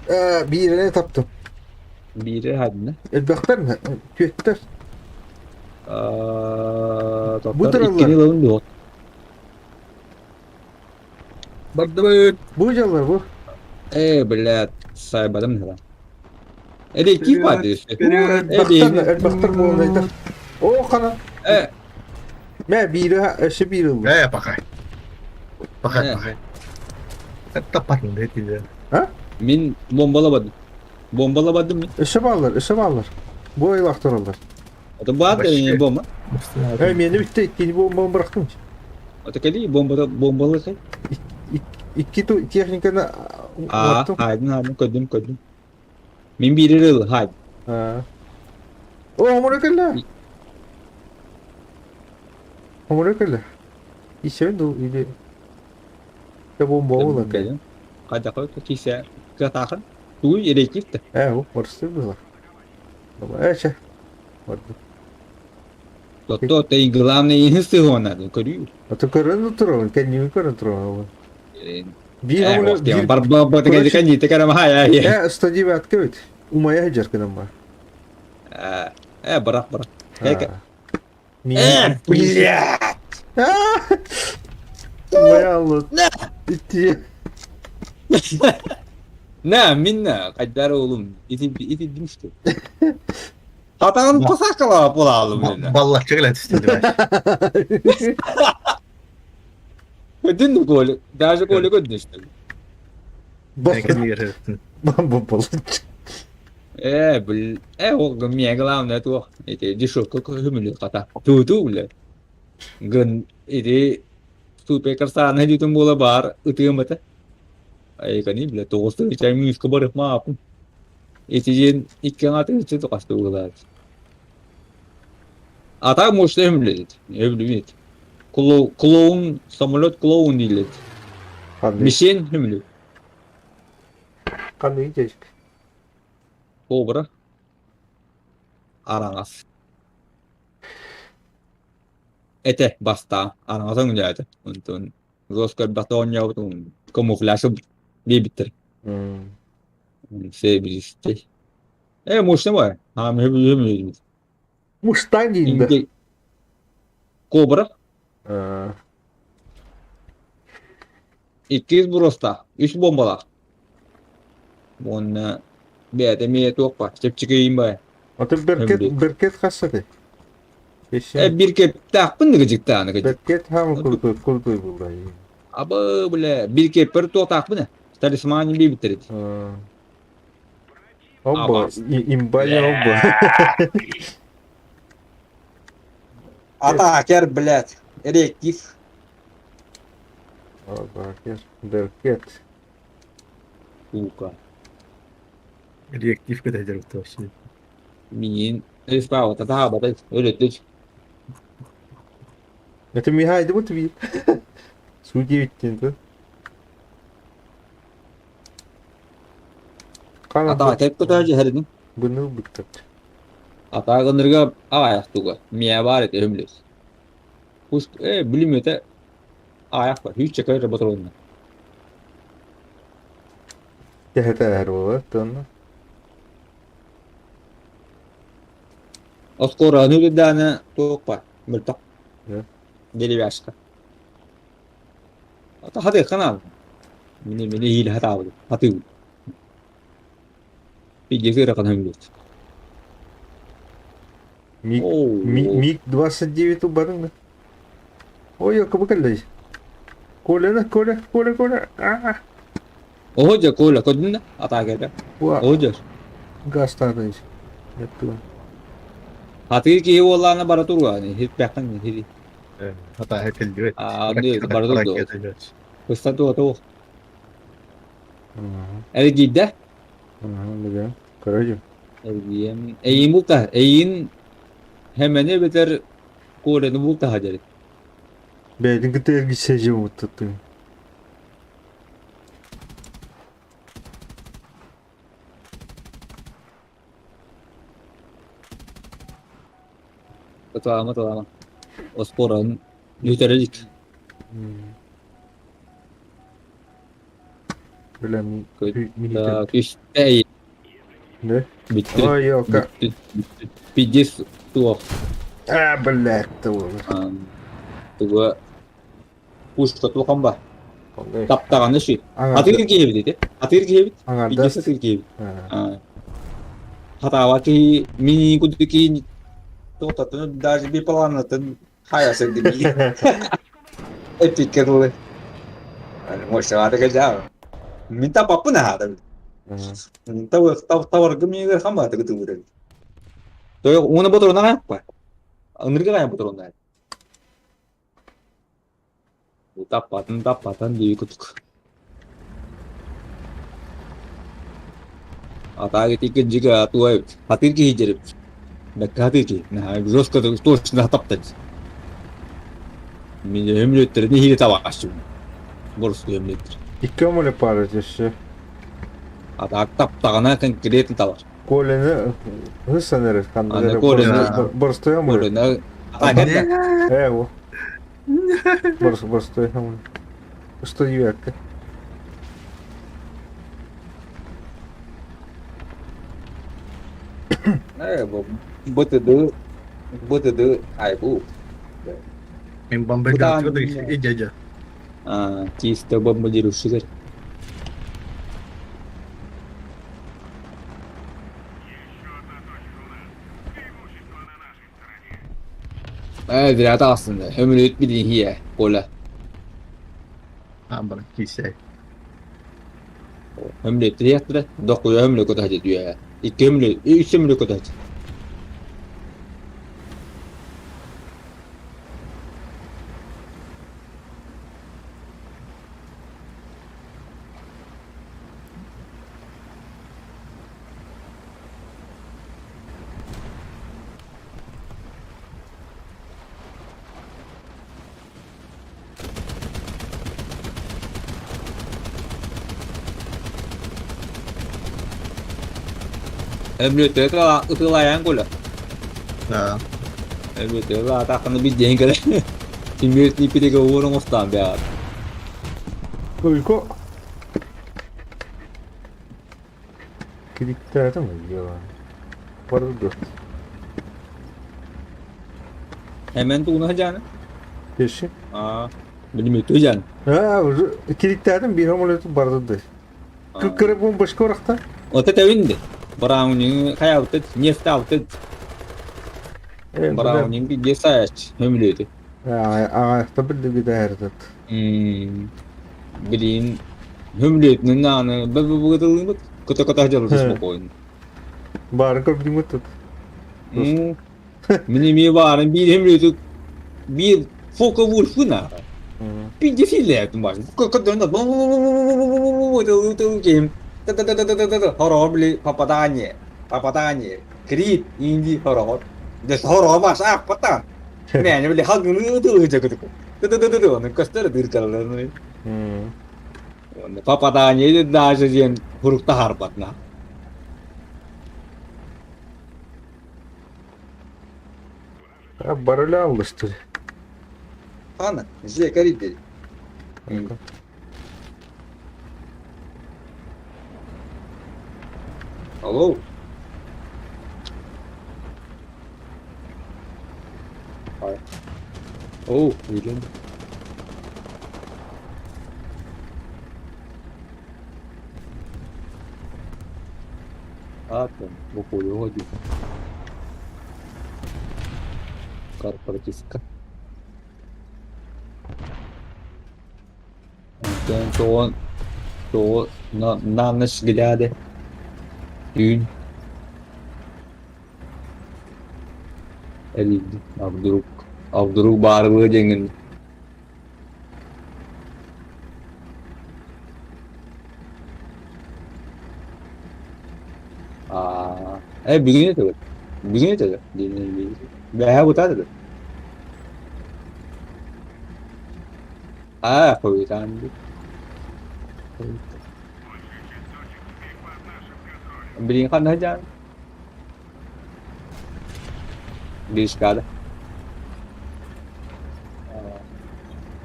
Биирэни таптым. Биири хадна. Элбэхтэр түөттэр. Бу иккини ылабын дуо? Бардыбыт. Бу дьаллар бу. Э, блядь, сайбадым нара. Электрик бар дейсің. Элбэхтэр буолнайдар. О, хана. Э. Мэ биири өссө биир ылла. Э, пока. Пока, пока. Таппатын да А? Мин бомбалабадым. Бомбалабадым мин. Өссө бааллар, өссө бааллар. Бу айлахтараллар. Ото баар бомба. Э, мени бүтте иккини бомбаны бырахтым. Ото кели бомба бомбалыкай. Икки техниканы Аа, хайдын хайдын көрдүм көрдүм. Мин биир ыл хайд. О, омура кэллэ. Омура кэллэ. Исэбин дуу или Дэ бомба буолан. Кэлин. Хайдах кисе кытаахын. Тугуй эрэйкит да. Ээ, бу барсты было. Э, чэ. Барды. То ты главный сыгона көрүү. А то көрөн турабын, кэннибин көрөн турабын. Биир омуна биир Бар бар бар кэнни текэрэ хая. Э, 109 эбит. Умайа сылдьар гынан бар. Э, бырах бырах. Э, блядь! Умайа Ити. На, минна, кайдара oğlum. Ити ити димшти. Хатаҕын посакала буолаалым мин. Баллаччы кэлэн түстүн Көдүн голы, даже голы көдүн işte. Баллаччы. Э, бил, э, ол мне главное туох. Эти дешевка көмүлү хата. Ту-ту, бля. Гын, эти супер красавный дитин буола бар, ытыым этэ. Айкани, бля, тоҕус чай мүүскэ барыхмаапын. Ити диэн икки аҥааты тоқасты угулаат. А так может өмлөт, өмлүмет. Клоун, самолет клоун диилет. Мишень өмлү. Ханнык дьэжик? Кобра. Араҥас. Этэ бастаан араҥас өҥнөөтө. Онтон Рос көрбөхтө оонньообут камуфляж биэбиттэр. Себилисти. Э, мощно бай. А, мы Мустан диин да? Кобра. Иккис буруста. Үс бомбалаах. Уонна бэйэтэ эмиэ туох баар, чэпчэки бай. Аты Беркет Беркет хас этэй? Э, биркеттаахпын ныгыдьыктааны Беркет хаама крутой крутой булла. Абы, бля, биркеппер туотаахпын талисман биэбиттэр ити. Оба, имбаня оба. Атакер, блядь, реактив. Атакер, Беркет. Сука. Реактив көтөдөр вообще. Минин справа татаабата өлөттүч. Это Михай, да вот вид. Су-9 да? Атаа кэп көтө дьэһэрин. Быны быктат. Атаа гынырга аҕайах туга. Миэ баар этэ өмлөс. Пусть э билимете аҕайах бар. Үч чекер ботуруунна. Тэһэтээһэр буолар тонна. Оскуораны үрдээнэ туох бар, мөлтөх. Деревяшка. Хатыахха наада. Мини мини иилэ хатаабыт. Хатыыбыт. Пиздец ыарахан хөмүлүт. Миг, Миг 29 убарың да. Ой, кыбы кэллэй. Коля, Коля, Коля, Коля. Аа. Оһо дьэ, Коля, көрдүн да? Атаа кэлэ. Оһо дьэ. Гастаатый. Эттуга. Хатыы киһи буоллаана бара туруга, хирпэххин хири. Атаа кэлдибет. Аа, бара турду. Кыста туга туох. Эргийдэ. Билем. Көрөйүм. Эргийем. Эйин булта. Эйин хэмэни бетер Коляны бултаһа дьэрит. Бэйдин кытта эргиччэ жыбыттыттың. Ытаама, ытаама. Оспоран бүтэрэ илик. Бля, Күстэй. Да? Бүттү. Ой, ёлка. Бүттү. Бүттү. Пиздец туох. А, блядь, Туга пушка тухан ба. Таптаҕаны ши. Атыыр киһибит ити. Атыыр киһибит. Пиздец атыыр киһибит. Хатаава киһи мини кудуки киһи тоқтатын даже би планатын хайа сырдыги. Эпикке тулы. Мощаҕата кэлдэ. Мин тапаппын аһаата. Таваргы миигэр хамаата кытылыр. Той уна ботурунан аппа. Ынырга кайан ботурунан. Таппатын таппатын дии кутук. Атааг ити дьига туой хатыр киһи дьэрip. Бэккэ хатыр киһи. Жестко точно таптан. Мин өмүлөттөрүн иһири табааччыбын. Боростуй өмүлөттөр. Икки омуле пара дьэшшэ. Атаак таптаҕына конкретно табар. Коляны хыссан эрэ ханна Аны эрэ Коляны боростуой омуле. Коляны атаак Э, во. Боростуой омуле. Что девятка? Э, БТД, БТД, айбу. Мин бомбардировка и дядя. А, чисто бомбардировщик. Э, зря aslında. Ömrü bilin hiye. Kola. А, бар, кисей. Ömrü yattı. Dokuyu ömrü kötü diyor ya. İki ömrü, üç ömrü kötü. Ömrü ытылайан кола. Да. Ömrü таханы bir деньги. Kimyet переговором остан бя. Только. Кириктаатым дело. Пардон. Hemen тугуна жаны. Кеши. А, билмей жан. А, уже кириктаатым бир омулету барды. Кыркырып башка орақта. Вот это винди. Браунинг хаябыт, нефть алты. Браунинг десаяч хөмлөтү. А, табыр дагы Блин, хөмлөтүнүн аны б кото кото жалы спокойно. Бары көп тут. Мини ми барын бир хөмлөтү бир фока вульфуна. Пиздец баш. Хорор попадание. Попадание. Крит, инди, хорор. Дес хорор баш, ах, пата. Не, не били хагны ту көстөр дыркалар. Попадание даже ден хурукта харбатна. Барыля алышты. Ана, же кариб. Алло. Оу, видим. Атом, буквой Корпоративка. Онтон тоҕо тоҕо на на ночь глядя түүн эрийдим а вдруг а вдруг баарыбыа диэҥҥин аа э бүгүн этэ бүгүн этэ бэҕэһээ бутаат этэ аа хойутаан дии Билигин ханна сылдьаҕын? Гришкада.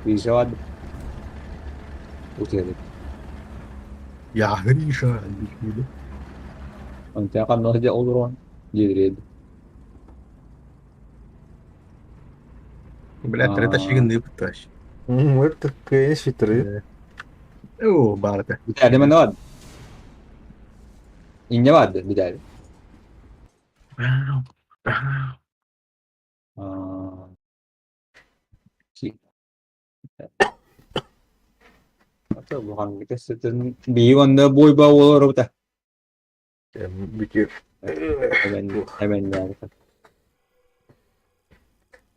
Гриша Утуйабыт. Я Гриша, диир. Онтон ханна сылдьа олорон диэбит. Бля, третащигын ыыппыттар. Это кс Оо, баарта. Бүтээри мэн бар. Инньэ барды бүтээри. Аа Биһиги онно буойба олоробута. Бүтүө. Эбэн эбэннээбитэ.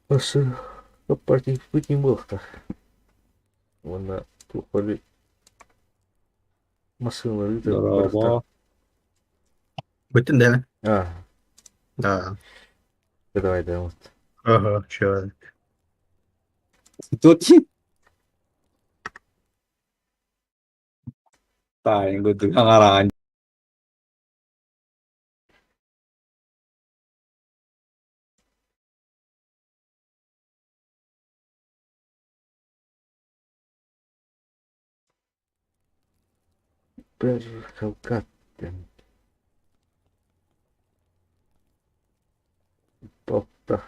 Осы партийпыт не буолуохтаах. Уонна туох массыыналары Дорообо. Бүттүн да Аа, Да. давай да вот. Ага, чё. Тут таайын курдук аҥараҕын Per Hellcat Балта.